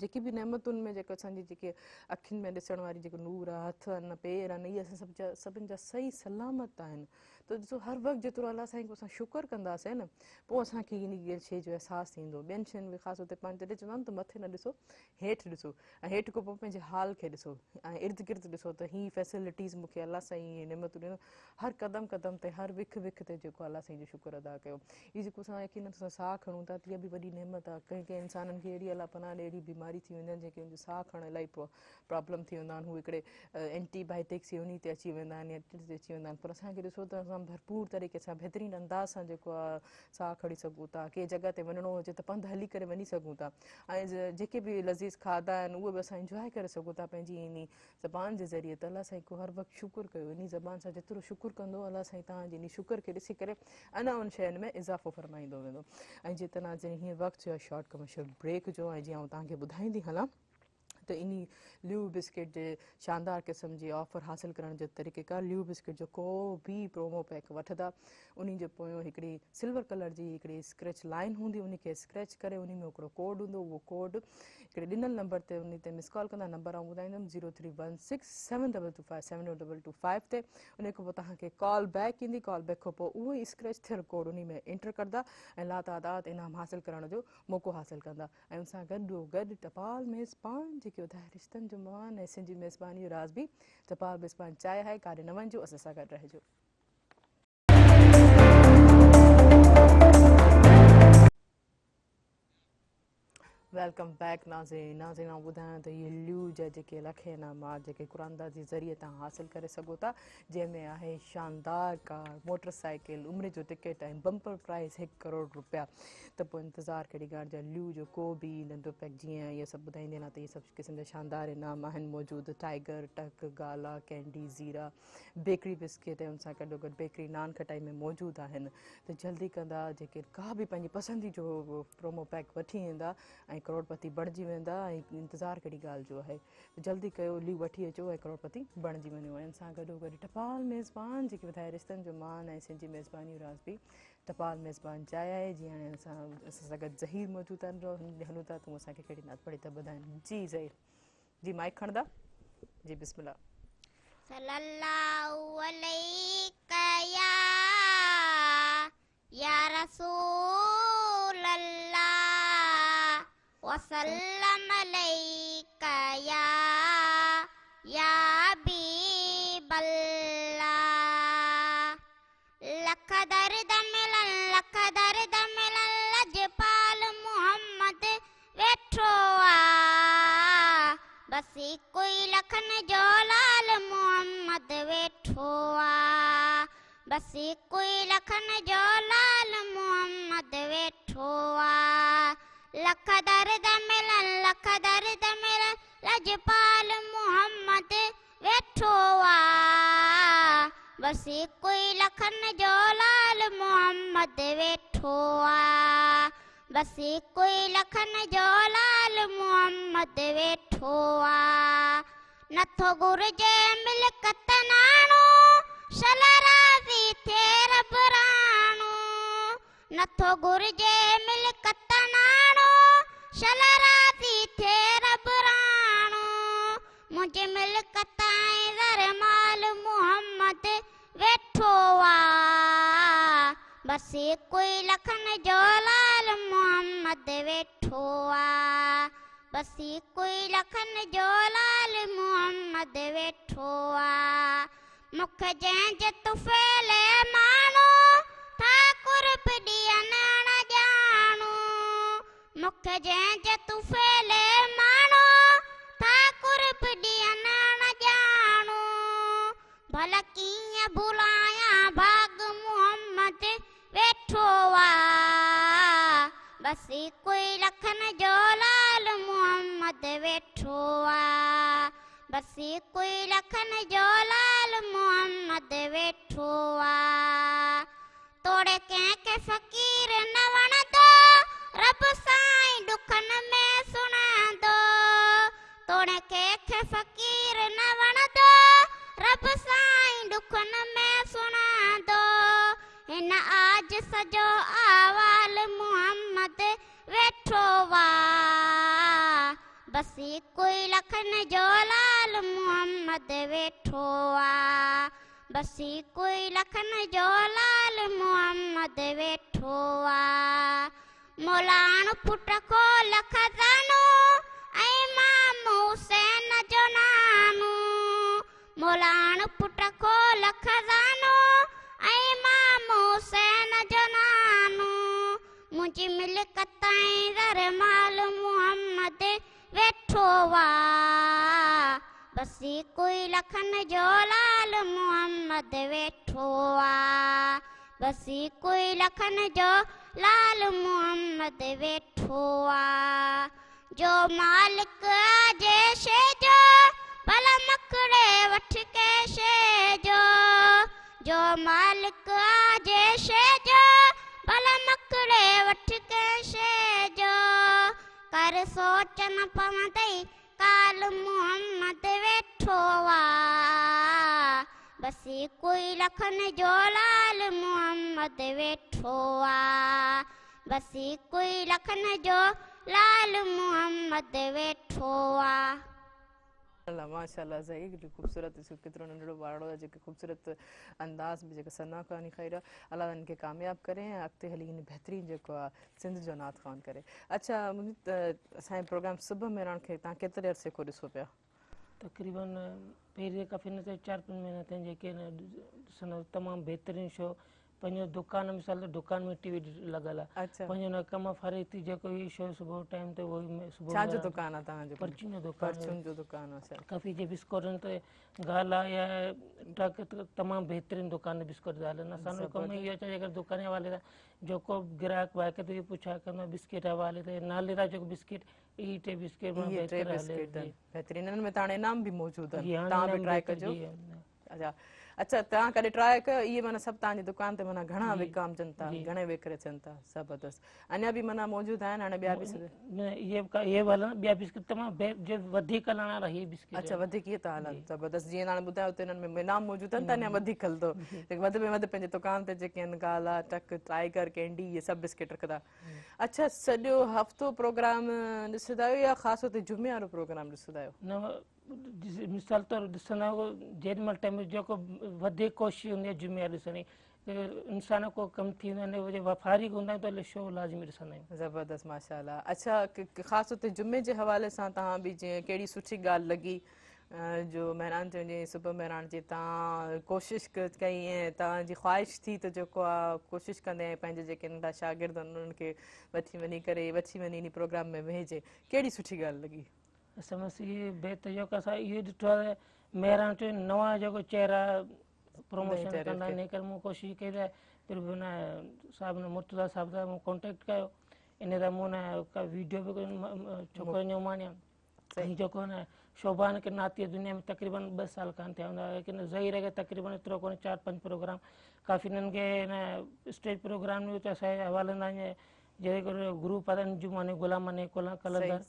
S1: جيڪي به نعمتن ۾ جيڪو اسان جي جيڪي اکين ۾ ڏسڻ واري جيڪو نور آهي هٿ آهن پير آهن اهي اسان سڀ جا سڀن جا صحيح سلامت آهن ته ڏسو هر وقت جيترو الله سائين کي اسان شڪر ڪنداسين نه پوء اسان کي ان شيء جو احساس ٿيندو ٻين شين به خاص طور تي پاڻ جڏهن چوندا آهن ته مٿي نه ڏسو هيٺ ڏسو ۽ هيٺ کان پوء پنهنجي حال کي ڏسو ۽ ارد گرد ڏسو ته هي فيسلٽيز مون کي الله سائين هي نعمتون ڏنو هر قدم قدم تي هر وک وک تي جيڪو الله سائين جو شڪر ادا ڪيو هي جيڪو اسان يقينن اسان ساهه کڻون ٿا ته اها به وڏي نعمت آهي ڪنهن ڪنهن انسانن کي اهڙي الله پناهه ڏي اهڙي بيماري ٿي ويندي آهن جنهن کي ان جو ساهه کڻڻ الاهي پرابلم ٿي ويندا آهن هو هڪڙي اينٽي بائيوٽڪس يا انهي تي اچي ويندا آهن يا تي اچي ويندا آهن پر اسان کي ڏسو ته اسان ڀرپور طريقي سان بهترين انداز سان جيڪو آهي ساهه کڻي سگهون ٿا ڪنهن جڳهه تي وڃڻو هجي ته پنڌ هلي ڪري وڃي سگهون ٿا ۽ جيڪي به لذيذ کاڌا آهن اهي به اسان انجواء ڪري سگهون ٿا پنهنجي انهي زبان جي ذريعي ته الله سائين کي هر وقت شڪر ڪيو انهي زبان سان جيترو شڪر ڪندو الله سائين توهان جي انهي شڪر کي ڏسي ڪري اڃا ان شين ۾ اضافو فرمائيندو ويندو ۽ جي ته ناظرين هينئر وقت ٿيو آهي شارٽ ڪمرشل بريڪ جو ۽ جيئن آئون توهان کي ٻڌائيندي هلان ته انهي ليو بسڪيٽ جي شاندار قسم جي آفر حاصل ڪرڻ جو طريقيڪار ليو بسڪيٽ جو ڪو به پرومو پيڪ وٺندا انهي جي پويون هڪڙي سلور ڪلر جي هڪڙي اسڪريچ لائن هوندي انهي کي اسڪريچ ڪري انهي ۾ هڪڙو ڪوڊ هوندو اهو ڪوڊ هڪڙي ڏنل نمبر تي انهي تي مس ڪال ڪندا نمبر آئون ٻڌائيندم zero three one six seven double two five seven double two five تي انهي کان پوء توهان کي ڪال بيڪ ايندي ڪال بيڪ کان پوء اهو ئي اسڪريچ ٿيل ڪوڊ انهي ۾ انٽر ڪندا ۽ لاتعداد انعام حاصل ڪرڻ جو موقعو حاصل ڪندا ۽ ان سان گڏو گڏ ٽپال ميزبان جيڪي وڌائي رشتن جو مان ۽ سنڌ جي ميزباني جو راز به ٽپال ميزبان چاهي آهي ڪاڏي نه وڃجو اسان سان گڏ رهجو. Welcome back ناظرين ناظرين آئون ٻڌايان ته اهي ليو جا جيڪي لکين انعامات جيڪي قرآن انداز جي ذريعي تان حاصل ڪري سگهو ٿا جنهن ۾ آهي شاندار ڪار موٽر سائيڪل عمري جو ٽڪيٽ ۽ بمپر پرائز هڪ ڪروڙ روپيا ته پوء انتظار ڪهڙي ڳالهه جا ليو جو ڪو به ننڍو پيڪ جيئن اهي سڀ ٻڌائيندي هلان ته اهي سڀ قسم جا شاندار انعام آهن موجود ٽائيگر ٽڪ گالا ڪينڊي زيرا بيڪري بسڪيٽ ۽ ان سان گڏو گڏ بيڪري نان کٽائي ۾ موجود آهن ته جلدي ڪندا جيڪي ڪا به پنهنجي پسندي جو پرومو پيڪ وٺي ايندا ۽ ڪروڙپتي بڻجي ويندا ۽ انتظار ڪهڙي ڳالهه جو آهي ته جلدي ڪيو ليو وٺي اچو ۽ ڪروڙپتي بڻجي وڃو ۽ ان سان گڏو گڏ ٽپال ميزبان جيڪي وڌائي رشتن جو مان ۽ سنڌ جي ميزباني جو راز به ٽپال ميزبان چاء آهي جي هاڻي اسان اسان سان گڏ ظهير موجود آهن هلون ٿا تون اسان کي ڪهڙي نعت پڙهي ٿا ٻڌائين جي ظهير جي مائڪ کڻندا جي بسم الله.
S4: صلي الله عليڪ يا يا رسول الله وسلم عليڪ يا يا حبيب الله لک درد ملن لک درد ملن لجپال محمد ويٺو آ بس هڪ ئي لکن جو لال محمد ويٺو آ بس هڪ ئي لکن جو لال محمد ويٺو آ لک درد ملن لک درد ملن لجپال محمد ويٺو آ بس هڪ ئي لکن جو لال محمد ويٺو آ بس هڪ ئي لکن جو لال محمد ويٺو آ نٿو گهرجي ملڪت ناڻو شل راضي ٿئي رب راڻو نٿو گهرجي ملڪت ناڻو، شل راضي ٿئي رب راڻو. منهنجي ملڪت ۽ زر مال محمد ويٺو آ. بس هڪ ئي لکن جو لال محمد ويٺو آ. بس هڪ ئي لکن جو لال محمد ويٺو آ. مون کي جنهن جي طفيل ماڻهو ٿا قرب ڏين اڻ ڄاڻو مون کي جنهن جي طفيل ماڻهو ٿا قرب ڏين اڻ ڄاڻو ڀل ڪيئن ڀلايان ڀاڳ محمد ويٺو آ بس هڪ ئي لکن جو لال محمد ويٺو آ بس هڪ ئي لکن جو لال محمد ويٺو آ. توڙي ڪنهن کي فقير نه وڻندو، رب سائين ڏکن ۾ سڻندو. توڙي ڪنهن کي فقير نه وڻندو، رب سائين ڏکن ۾ سڻندو. هن آج سڄو احوال محمد ويٺو آ. بس هڪ ئي لکن جو لال محمد ويٺو آ بس هڪ ئي لکن جو لال محمد ويٺو آ مولاڻ پٽ کول خزانو ۽ مام حسين جو نانو مولاڻ پٽ کول خزانو ۽ مام حسين جو نانو منهنجي ملڪت ۽ زر مال محمد ويٺو آ بس هڪ ئي لکن جو لال محمد ويٺو آ بس هڪ ئي لکن جو لال محمد ويٺو آ جو مالڪ آ جي شي جو ڀلا مکڙي وٺ ڪي شي جو جو مالڪ آ جي شي جو ڀلا مکڙي وٺ ڪي شي جو ڪر سوچ نه پوندئي ڪال محمد ويٺو آ، بس هڪ ئي لکن جو لال محمد ويٺو آ، بس هڪ ئي لکن جو لال محمد ويٺو آ.
S1: الله ماشاءالله صحيح خوبصورت ڪيترو ننڍڙو ٻارڙو آهي جيڪي خوبصورت انداز ۾ جيڪو ثنا خواني خير الله انهن کي ڪامياب ڪري ۽ اڳتي هلي هن بهترين جيڪو آهي سنڌ جو نعت خوان ڪري. اڇا اسان جي پروگرام صبح مهراڻ کي توهان ڪيتري عرصي کان ڏسو پيا؟
S2: تقريبن پهرين ڪافي نه ته 4 5 مهينا ٿيا جيڪي ڏسندو تمام بهترين شو. پنهنجو دڪان مثال ته دڪان ۾ ٽي وي لڳل آهي پنهنجو نه ڪم فارغ ٿي جيڪو هي شو صبح ٽائيم تي اهو صبح.
S1: ڇا جو دڪان آهي توهان جو؟
S2: پرچون جو دڪان.
S1: پرچون جو دڪان آهي.
S2: ڪافي جي بسڪوٽن تي گالا يا ٽرڪ تمام بهترين دڪان بسڪوٽ ٿا هلن. اسان جو ڪم اهو آهي جيڪر دڪان جي حوالي سان جيڪو گراهڪ واهڪ تي پڇا ڪندو بسڪيٽ حوالي تي نالي را جيڪو بسڪيٽ اي ٽي بسڪيٽ
S1: اي ٽي بسڪيٽ بهترين. انهن ۾ ته هاڻي انعام به موجود آهن، توهان به ٽرائي ڪجو. اڇا اڇا توهان ڪڏهن ٽرائي ڪيو؟ اهي معنيٰ سڀ توهان جي دڪان تي معنيٰ گهڻا وڪامجن ٿا، گهڻي وڪري ٿين ٿا؟ زبردست. اڃا به معنيٰ موجود آهن هاڻي ٻيا به؟
S2: نه اهي اهي به هلن، ٻيا بسڪيٽ تمام جي وڌيڪ هلڻ وارا هي بسڪيٽ.
S1: اڇا وڌيڪ اهي ٿا هلن، زبردست. جيئن هاڻي ٻڌايو ته انهن ۾ انعام موجود آهن ته اڃا وڌيڪ هلندو. وڌ ۾ وڌ پنهنجي دڪان تي جيڪي آهن گالا، ٽڪ، ٽائيگر، ڪينڊي اهي سڀ بسڪيٽ رکندا. اڇا سڄو هفتو پروگرام ڏسندا آهيو يا خاص طور تي جمعي وارو پروگرام ڏسندا آهيو؟
S2: نه مثال طور ڏسندا آهيون جيڏي مهل ٽائيم جيڪو وڌيڪ ڪوشش هوندي آهي جمعي وارو ڏسڻ جي. انسان ڪو ڪم ٿي ويندو آهي فارغ هوندا آهيون ته شو لازمي ڏسندا آهيون.
S1: زبردست ماشاءالله. اڇا خاص طور تي جمعي جي حوالي سان توهان به جيئن ڪهڙي سٺي ڳالهه لڳي جو مهراڻ چون جي صبح مهراڻ جي توهان ڪوشش ڪئي ۽ توهان جي خواهش ٿي ته جيڪو آهي ڪوشش ڪندي ۽ پنهنجي جيڪي ننڍا شاگرد آهن انهن کي وٺي وڃي ڪري وٺي وڃي انهي پروگرام ۾ ويهجي، ڪهڙي سٺي ڳالهه لڳي؟
S2: اسان بس اهي بيت جيڪو اسان اهو ڏٺو آهي مهراڻ چون نوان جيڪو چهرا پروموشن ڪندا آهن، ان ڪري مون ڪوشش ڪئي ته پھر به نه صاحب نه مرتضيٰ صاحب سان مون ڪانٽيڪٽ ڪيو، ان لاء مون نه ڪا ويڊيو به ڇوڪرن جو اماڻيا. ۽ جيڪو نه شوڀان کي نعتيه دنيا ۾ تقريبن 2 سال کان ٿيا هوندا، ليڪن ظهير کي تقريبن ايترو ڪونه 4 5 پروگرام ڪافي انهن کي نه اسٽيج پروگرام ۾ ته اسان جي حوالي سان جيڪو گروپ آهي انجمن غلامان قلندر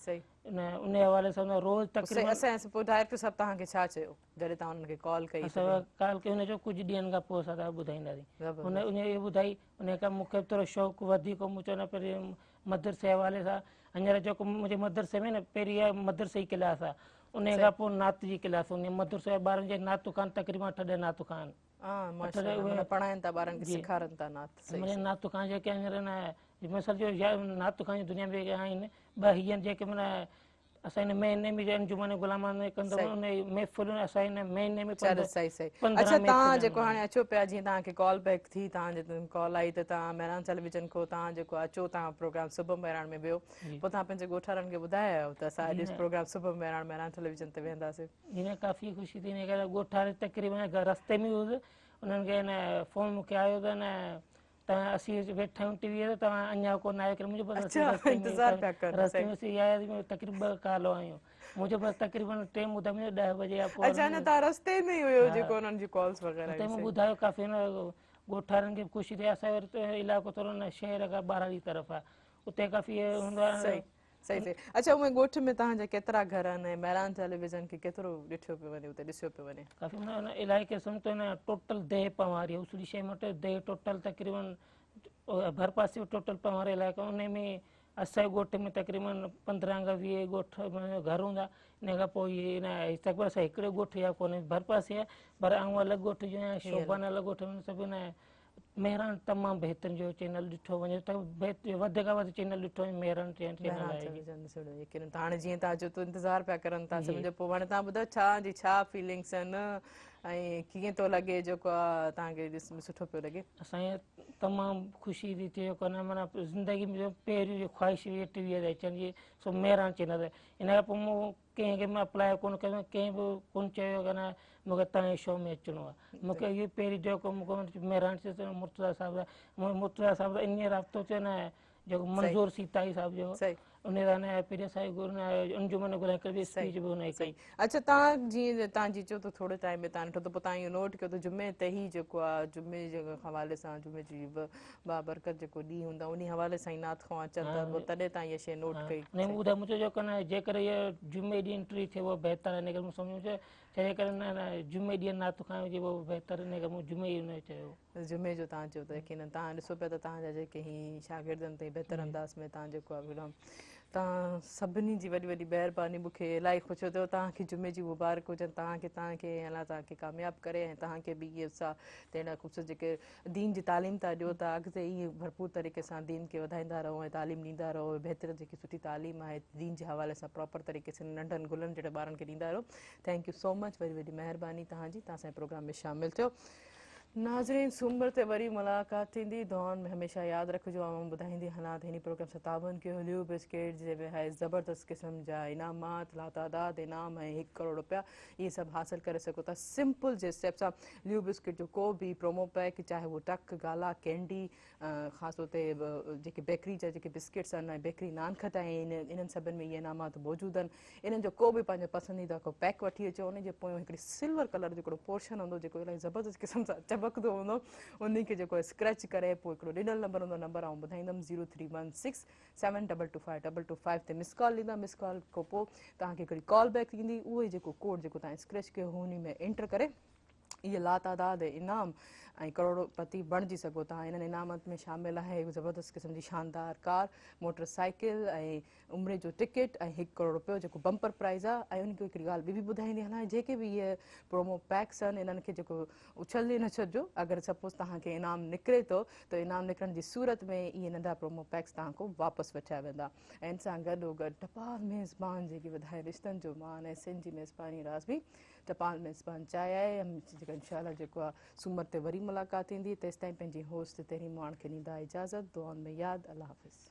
S2: ان حوالي سان روز تقريبن.
S1: اسان پوء ڊائريڪٽر صاحب توهان کي ڇا چيو جڏهن توهان انهن کي ڪال ڪئي؟
S2: اسان ڪال ڪئي هن چيو ڪجهه ڏينهن کان پوء اسان توهان کي ٻڌائينداسين. هن ان اهو ٻڌائي ان کان مون کي ٿورو شوق وڌيڪ هو. مون چيو نه پهرين مدرسي جي حوالي سان هينئر جيڪو منهنجي مدرسي ۾ نه پهرين اها مدرسي جي ڪلاس آهي، ان کان پوء نعت جي ڪلاس هوندي آهي. مدرسي جي ٻارن جي نعت خان تقريبن 8 10 نعت خان
S1: ماشاءالله پڙهائن ٿا ٻارن کي سيکارن ٿا نعت.
S2: صحيح نعت خان جيڪي هينئر نه مثال جو نعت خان جي دنيا ۾ آهن ٻه هي آهن جيڪي معنيٰ اسان هن مهيني ۾ انجمن غلامان ۾ ڪندو ان محفلون اسان هن مهيني ۾
S1: چلو صحيح صحيح. اڇا توهان جيڪو هاڻي اچو پيا جيئن توهان کي ڪال بيڪ ٿي توهان جي ڪال آئي ته توهان مهراڻ ٽيليويزن کان توهان جيڪو اچو توهان پروگرام صبح مهراڻ ۾ ويو پوء توهان پنهنجي ڳوٺ وارن کي ٻڌايا آهيو ته اسان اڄ پروگرام صبح مهراڻ مهراڻ ٽيليويزن تي ويهنداسين؟
S2: جي نه ڪافي خوشي ٿي ان ڪري ڳوٺ واري تقريبن رستي ۾ هيس انهن کي نه فون مون کي آيو ته نه توهان اسين ويٺا آهيون ٽي وي تي توهان اڃا ڪونه آيو ڪري منهنجو بس
S1: اڇا انتظار پيا ڪن.
S2: رستي ۾ اسين آيا تقريبن 2 ڪال آيون منهنجو بس تقريبن ٽيم ٻڌايو منهنجو 10 بجي يا پوء.
S1: اڇا نه توهان رستي ۾ ئي هيو جيڪو انهن جي ڪالز وغيره
S2: آئي. مون ٻڌايو ڪافي نه ڳوٺ وارن کي به خوشي ٿي. اسان جو علائقو ٿورو نه شهر کان ٻهراڙي طرف آهي اتي ڪافي هوندو آهي.
S1: صحيح صحيح صحيح. اڇا اهي ڳوٺ ۾ توهان جا ڪيترا گهر آهن ۽ مهراڻ ٽيليويزن کي ڪيترو ڏٺو پيو وڃي اتي ڏسيو پيو وڃي؟
S2: ڪافي معنيٰ ان علائقي سمجهو نه ٽوٽل ديهه پنواري اسڙي شهر ۾ ديهه ٽوٽل تقريبن ڀرپاسي ٽوٽل پنواري علائقو ان ۾ اسان جي ڳوٺ ۾ تقريبن 15 کان 20 ڳوٺ گهر هوندا. ان کان پوء اهي نه تقريبن اسان هڪڙي ڳوٺ جا ڪونهي ڀرپاسي آهي پر آئون الڳ ڳوٺ جو آهيان شوڀان الڳ ڳوٺ ۾ سڀ نه مهراڻ تمام بهترين جو چينل ڏٺو وڃي ته وڌ کان وڌ چينل ڏٺو وڃي مهراڻ چينل آهي.
S1: يقينن ته هاڻي جيئن توهان چئو ٿو انتظار پيا ڪرن ٿا سمجهو پوء هاڻي توهان ٻڌايو ڇا جي ڇا فيلنگس آهن ۽ ڪيئن ٿو لڳي جيڪو آهي توهان کي ڏس سٺو پيو لڳي؟
S2: اسان کي تمام خوشي ٿي ٿئي جيڪو نه معنيٰ زندگي ۾ پهريون جي خواهش هئي ٽي وي تي اچڻ جي سو مهراڻ چينل تي ان کان پوء مون ڪنهن کي مان اپلاء ڪونه ڪيو ڪنهن به ڪونه چيو ڪه نه مون کي توهان جي شو ۾ اچڻو آهي. مون کي اهو پهرين جيڪو مون کي مهراڻ چيو مرتضيٰ صاحب سان مرتضيٰ صاحب سان انهيء رابطو ٿيو نه जेको मंज़ूर सीताई साहिब जो उन सां न पीर साहिब अंजुमन गुल हिकिड़ी ॿी स्पीच बि हुन कई।
S1: अच्छा, तव्हां जीअं तव्हां चयो त थोरे टाइम में तव्हां ॾिठो त पोइ तव्हां इहो नोट कयो त जुमे ते ई जेको आहे जुमे जे हवाले सां जुमे जी बाबरकत जेको ॾींहुं हूंदो आहे उन हवाले सां ई नात ख़्वान अचनि था, पोइ तॾहिं तव्हां इहा शइ नोट कई।
S2: नहीं, मूं ॿुधायो, मूं चयो न जेकर इहो जुमे ॾींहुं एंट्री थिए उहो बहितर आहे, इन करे मूं सम्झो छाजे करे न जुमे ॾींहुं नात ख़्वान हुजे उहो बहितर, इन करे मूं जुमे ई हुन चयो।
S1: जुमे जो तव्हां चयो त यकीनन तव्हां ॾिसो पिया त तव्हांजा जेके ही शागिर्द आहिनि त बहितर अंदाज़ में तव्हां जेको आहे तव्हां सभिनी जी वॾी वॾी महिरबानी, मूंखे इलाही ख़ुशि थियो। तव्हांखे जुमे जी मुबारक हुजनि, तव्हांखे तव्हांखे अलाह तव्हांखे कामयाबु करे ऐं तव्हांखे बि इहे सां त अहिड़ा ख़ूबसूरत जेके दीन जी तालीम था ॾियो था अॻिते ईअं भरपूर तरीक़े सां दीन खे वधाईंदा रहो ऐं तालीम ॾींदा रहो। बहितर जेकी सुठी तालीम आहे दीन जे हवाले सां प्रॉपर तरीक़े सां नंढनि गुलनि जहिड़े ॿारनि खे ॾींदा रहो। Thank you so much, वॾी वॾी महिरबानी तव्हांजी, तव्हां असांजे प्रोग्राम में शामिल थियो। नाज़रीन, सूमर ते वरी मुलाक़ात थींदी। दुआउनि में हमेशह यादि रखिजो। आउं ॿुधाईंदी हलां त हिन प्रोग्राम सां ताउन कयो लियो बिस्किट जंहिंमें आहे ज़बरदस्त क़िस्म जा इनामात, लातादाद इनाम ऐं 1 करोड़ रुपया, इहे सभु हासिल करे सघो था सिंपल जे स्टेप सां। लियो बिस्किट जो को बि प्रोमो पैक, चाहे उहो टक, गाला, कैंडी, ख़ासि तौर ते जेके बेकरी जा जेके बिस्किट्स आहिनि ऐं बेकरी नान खट आहिनि, इन्हनि सभिनि में इहे इनामात मौजूदु आहिनि। इन्हनि जो को बि पंहिंजो पसंदीदा को पैक वठी अचो, उन जे पोयां हिकिड़ी सिल्वर कलर जो हिकिड़ो पोर्शन हूंदो जेको इलाही ज़बरदस्त क़िस्म सां चमकंदो हूंदो, उन खे जेको स्क्रैच करे पोइ हिकिड़ो ॾिनल नंबर हूंदो, नंबर आउं ॿुधाईंदुमि 0316 7225 225 ते मिस कॉल ॾींदा। मिस कॉल खां पोइ तव्हांखे हिकिड़ी कॉल बैक ईंदी, उहो ई जेको कोड जेको तव्हां स्क्रैच कयो उन में एंटर करे इहे लातादाद इनाम ऐं करोड़पति बणिजी सघो था। इन्हनि इनामनि में शामिल आहे ज़बरदस्त क़िस्म जी शानदार कार, मोटरसाइकिल ऐं उम्रे जो टिकट ऐं 1 करोड़ रुपयो जेको बंपर प्राइज़ आहे। ऐं उनखे हिकिड़ी ॻाल्हि ॿी बि ॿुधाईंदी हलां, जेके बि इहे प्रोमो पैक्स आहिनि इन्हनि खे जेको उछलणी न छॾिजो। अगरि सपोज़ तव्हांखे इनाम निकिरे थो त इनाम निकिरण जी सूरत में इहे नंढा प्रोमो पैक्स तव्हां वापसि वठिया वेंदा। ऐं इन सां गॾोगॾु टपाल मेज़बान जेकी वधाए रिश्तनि जो मान ऐं सिंध जी मेज़बानी राज़ बि टपाल मेज़बान चाय आहे। जेका इंशाअल्लाह जेको आहे सूमर ते वरी मुलाक़ात थींदी, तेसि ताईं पंहिंजी होस्ट तेरी माण खे ॾींदा इजाज़त। दुआउनि में यादि। अल्लाह हाफ़िज़।